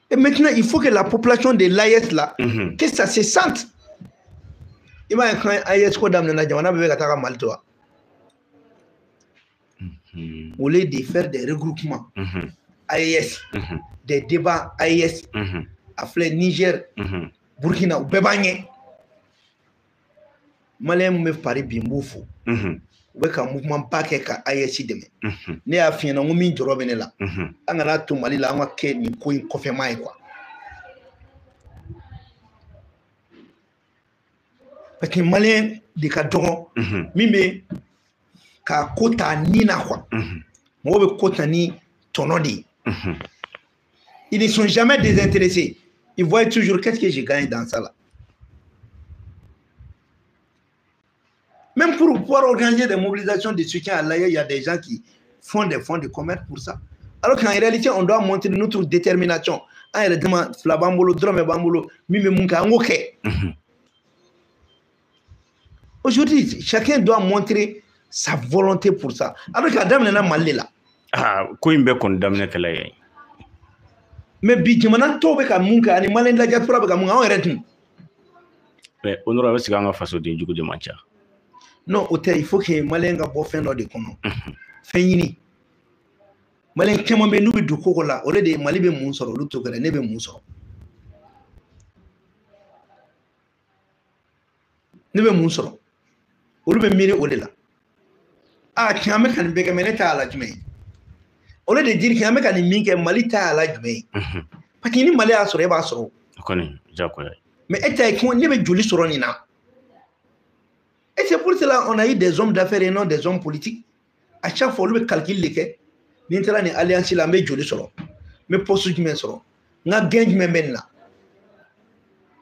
Et maintenant, il faut que la population de l'AES là, que ça se sente. Il va y avoir un AES ko daminɛ jamana bɛɛ bɛ ka taa ka Mali to wa. Au lieu de faire des regroupements AES, des débats AES, a filɛ Niger, Burkina, u bɛɛ b'an ɲɛ. Malien min bɛ Paris bi, n b'u fo. U bɛ ka mouvement ba kɛ ka AES dɛmɛ. Ne y'a f'i ɲɛna n ko min jɔrɔ bɛ ne la, an kana to Mali la an ka kɛ nin ko in kɔfɛma ye quoi. Parce que Malien de ka dɔgɔ min bɛ ka ko ta ni na quoi. Mɔgɔw bɛ ko ta ni tɔnɔ de ye. Ils ne sont jamais désintéressés. Ils voient toujours qu'est-ce que j'ai gagné dans ça là. Même pour pouvoir organiser des mobilisations de soutien à l'AES, il y a des gens qui font des fonds de commerce pour ça. Alors qu'en réalité, on doit montrer notre détermination. An yɛrɛ dama fila b'an bolo, dɔrɔmɛ b'an bolo, min bɛ mun kɛ, an k'o kɛ. Aujourd'hui, chacun doit montrer sa volonté pour ça. Alors qu'a daminɛna Mali de la. Ah, ko in bɛɛ kɔni daminɛ kɛla ye. Mais bi jamana tɔw bɛ ka mun kɛ ani malien de la diaspora bɛ ka mun kɛ, anw yɛrɛ dun. Mais honorable, est-ce que an ka fasoden jugu de man ca? Non, o tɛ. Il faut que malien ka bɔ fɛn dɔ de kɔnɔ, fɛn ɲini. Malien caman bɛ yen, n'u bɛ don koko la, o de ye Mali bɛ mun sɔrɔ, olu t'o kɛ. Ne bɛ mun sɔrɔ, ne bɛ mun sɔrɔ, olu bɛ miiri o de la. Ah tiɲɛ, an bɛ ka nin bɛɛ kɛ, mais ne ta y'a la jumɛn ye? Au lieu de dire qu'an bɛ ka nin min kɛ, Mali ta y'a la jumɛn ye? Parce que ni Mali y'a sɔrɔ, e b'a sɔrɔ. O kɔni diyagoya. Mais e ta ye ko ne bɛ joli sɔrɔ nin na. Et c'est pour cela on a eu des hommes d'affaires et non des hommes politiques. À chaque fois, olu bɛ calcul de kɛ. Ni n taara nin alliance la, n bɛ joli sɔrɔ, n bɛ poste jumɛn sɔrɔ, n ka gain jumɛn bɛ nin na.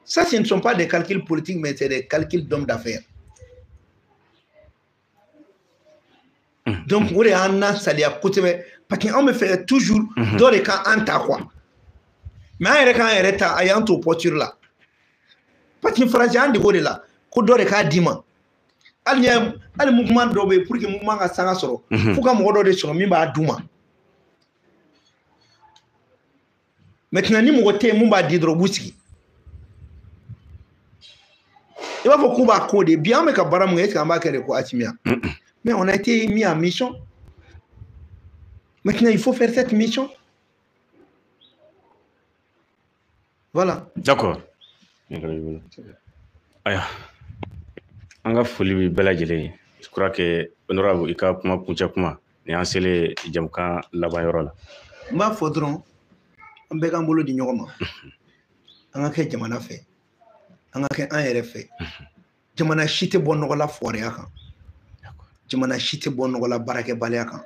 Ça, ce ne sont pas des calculs politiques, mais c'est des calculs d'hommes d'affaires. Donc o de y'an na saliya kosɛbɛ, parce que anw bɛ fɛ toujours dɔ de k'an ta quoi. Mais an yɛrɛ k'an yɛrɛ ta, a y'an to posture la. Parce que faransi y'an dege o de la, ko dɔ de k'a d'i ma. Hali ni hali mouvement dɔw bɛ yen, pour que mouvement ka sanga sɔrɔ, f'u ka mɔgɔ dɔ de sɔrɔ min b'a d'u ma. Maintenant ni mɔgɔ tɛ yen mun b'a di dɔrɔn, u b'u sigi. I b'a fɔ k'u b'a ko de bi, an bɛ ka baara mun kɛ, est-ce que an b'a kɛ de ko Assimi? Mais on a été mis en mission. Maintenant, il faut faire cette mission. Voilà. D'accord. Ayiwa, an ka foli bɛ bɛɛ lajɛlen ye. Je crois que honorable, i ka kuma kuncɛ kuma ni an selen jamukan laban yɔrɔ la. N b'a fɔ dɔrɔn, an bɛɛ k'an bolo di ɲɔgɔn ma. An ka kɛ jamana fɛ. An ka kɛ an yɛrɛ fɛ. Jamana si tɛ bɔ nɔgɔ la fɔriya kan. Jamana si tɛ bɔ nɔgɔ la baarakɛbaliya kan.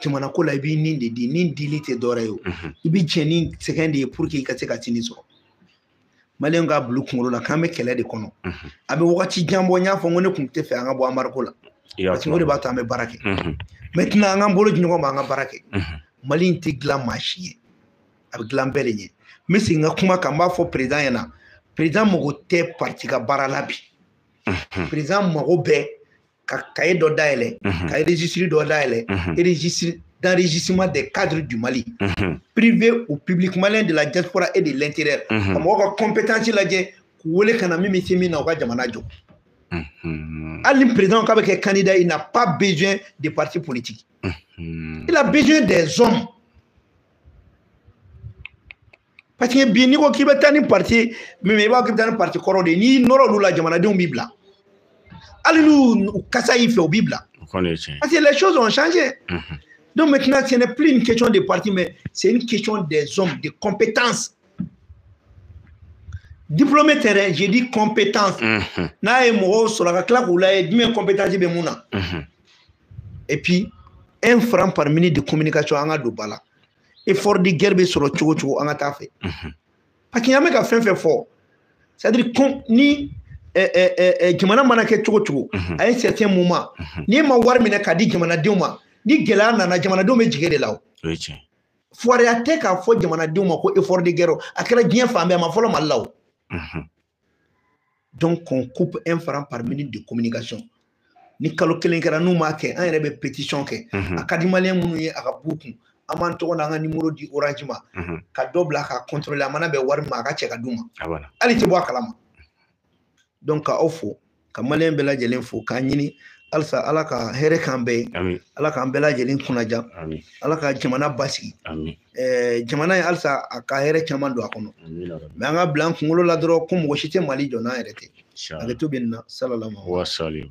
Jamana ko la, i b'i nin de di, nin dili tɛ dɔwɛrɛ ye o. I bɛ jɛn ni sɛgɛn de ye pour que i ka se ka sini sɔrɔ. Maliyɛnw k'a bila u kunkolo la k'an bɛ kɛlɛ de kɔnɔ. A bɛ wagati jan bɔ, n y'a fɔ n ko ne tun tɛ fɛ an ka bɔ embargo la. Parce que o de b'a to an bɛ baara kɛ. Maintenant an k'an bolo di ɲɔgɔn ma, an ka baara kɛ. Mali in tɛ dilan maa si ye. A bɛ dilan bɛɛ de ɲɛ. N bɛ segin n ka kuma kan, n b'a fɔ président ɲɛna. Président mago tɛ parti ka baara la bi. Président mago bɛ ka cahier dɔ dayɛlɛ, ka registre dɔ dayɛlɛ, registre d'enregistrement des cadres du Mali, privé ou public, malien de la diaspora et de l'intérieur. Ka mɔgɔw ka compétence lajɛ, k'u wele ka na min bɛ se min na, u ka jamana jɔ. Hali ni président k'a bɛ kɛ candidat, il n'a pas besoin de parti politique. Il a besoin des hommes. Parce que bi n'i ko k'i bɛ taa ni parti min, i b'a fɔ k'i bɛ taa ni parti kɔrɔ de ye, n'i nɔrɔ olu la, jamanadenw b'i bila. Hali n'u kasa y'i fɛ, u b'i bila. Parce que les choses ont changé. Donc maintenant, ce n'est plus une question de parti, mais c'est une question des hommes, de compétences. Diplômé terrain, j'ai dit compétences. N'a ye mɔgɔw sɔrɔ ka tila k'u lajɛ jumɛn compétence bɛ mun na. Et puis, 1 franc par minute de communication, an ka don ba la. Effort de guerre bɛ sɔrɔ cogo cogo, an ka taa fɛ. Parce que an bɛ ka fɛn fɛn fɔ, c'est-à-dire ni jamana mana kɛ cogo cogo, à un certain moment, n'i ma wari minɛ k'a di jamanadenw ma, ni gɛlɛya nana, jamanadenw bɛ jigin de la o. Fɔriya tɛ k'a fɔ jamanadenw ma ko effort de guerre, a kɛra diɲɛ fan bɛɛ, a ma fɔlɔ Mali la o. Donc on coupe 1 franc par minute de communication. Ni kalo kelen kɛra n'u m'a kɛ, an yɛrɛ bɛ pétition kɛ. A ka di maliyɛn minnu ye, a ka b'u kun. An b'an tɔgɔ n'an ka numéro di Orange ma, ka dɔ bila k'a contrôler, a mana bɛn wari ma, a ka cɛ ka d'u ma. Hali tɛ bɔ a kalama. Donc ka aw fo, ka maliyɛn bɛɛ lajɛlen fo, k'a ɲini halisa Ala ka hɛrɛ k'an bɛɛ ye, Ala k'an bɛɛ lajɛlen kunnaja, Ala ka jamana basigi. Jamana in halisa a ka hɛrɛ caman don a kɔnɔ. Mais an ka bila an kunkolo la dɔrɔn ko mɔgɔ si tɛ Mali jɔ n'an yɛrɛ tɛ. Hakɛto bɛ nin na. Salalamu. Wa salim.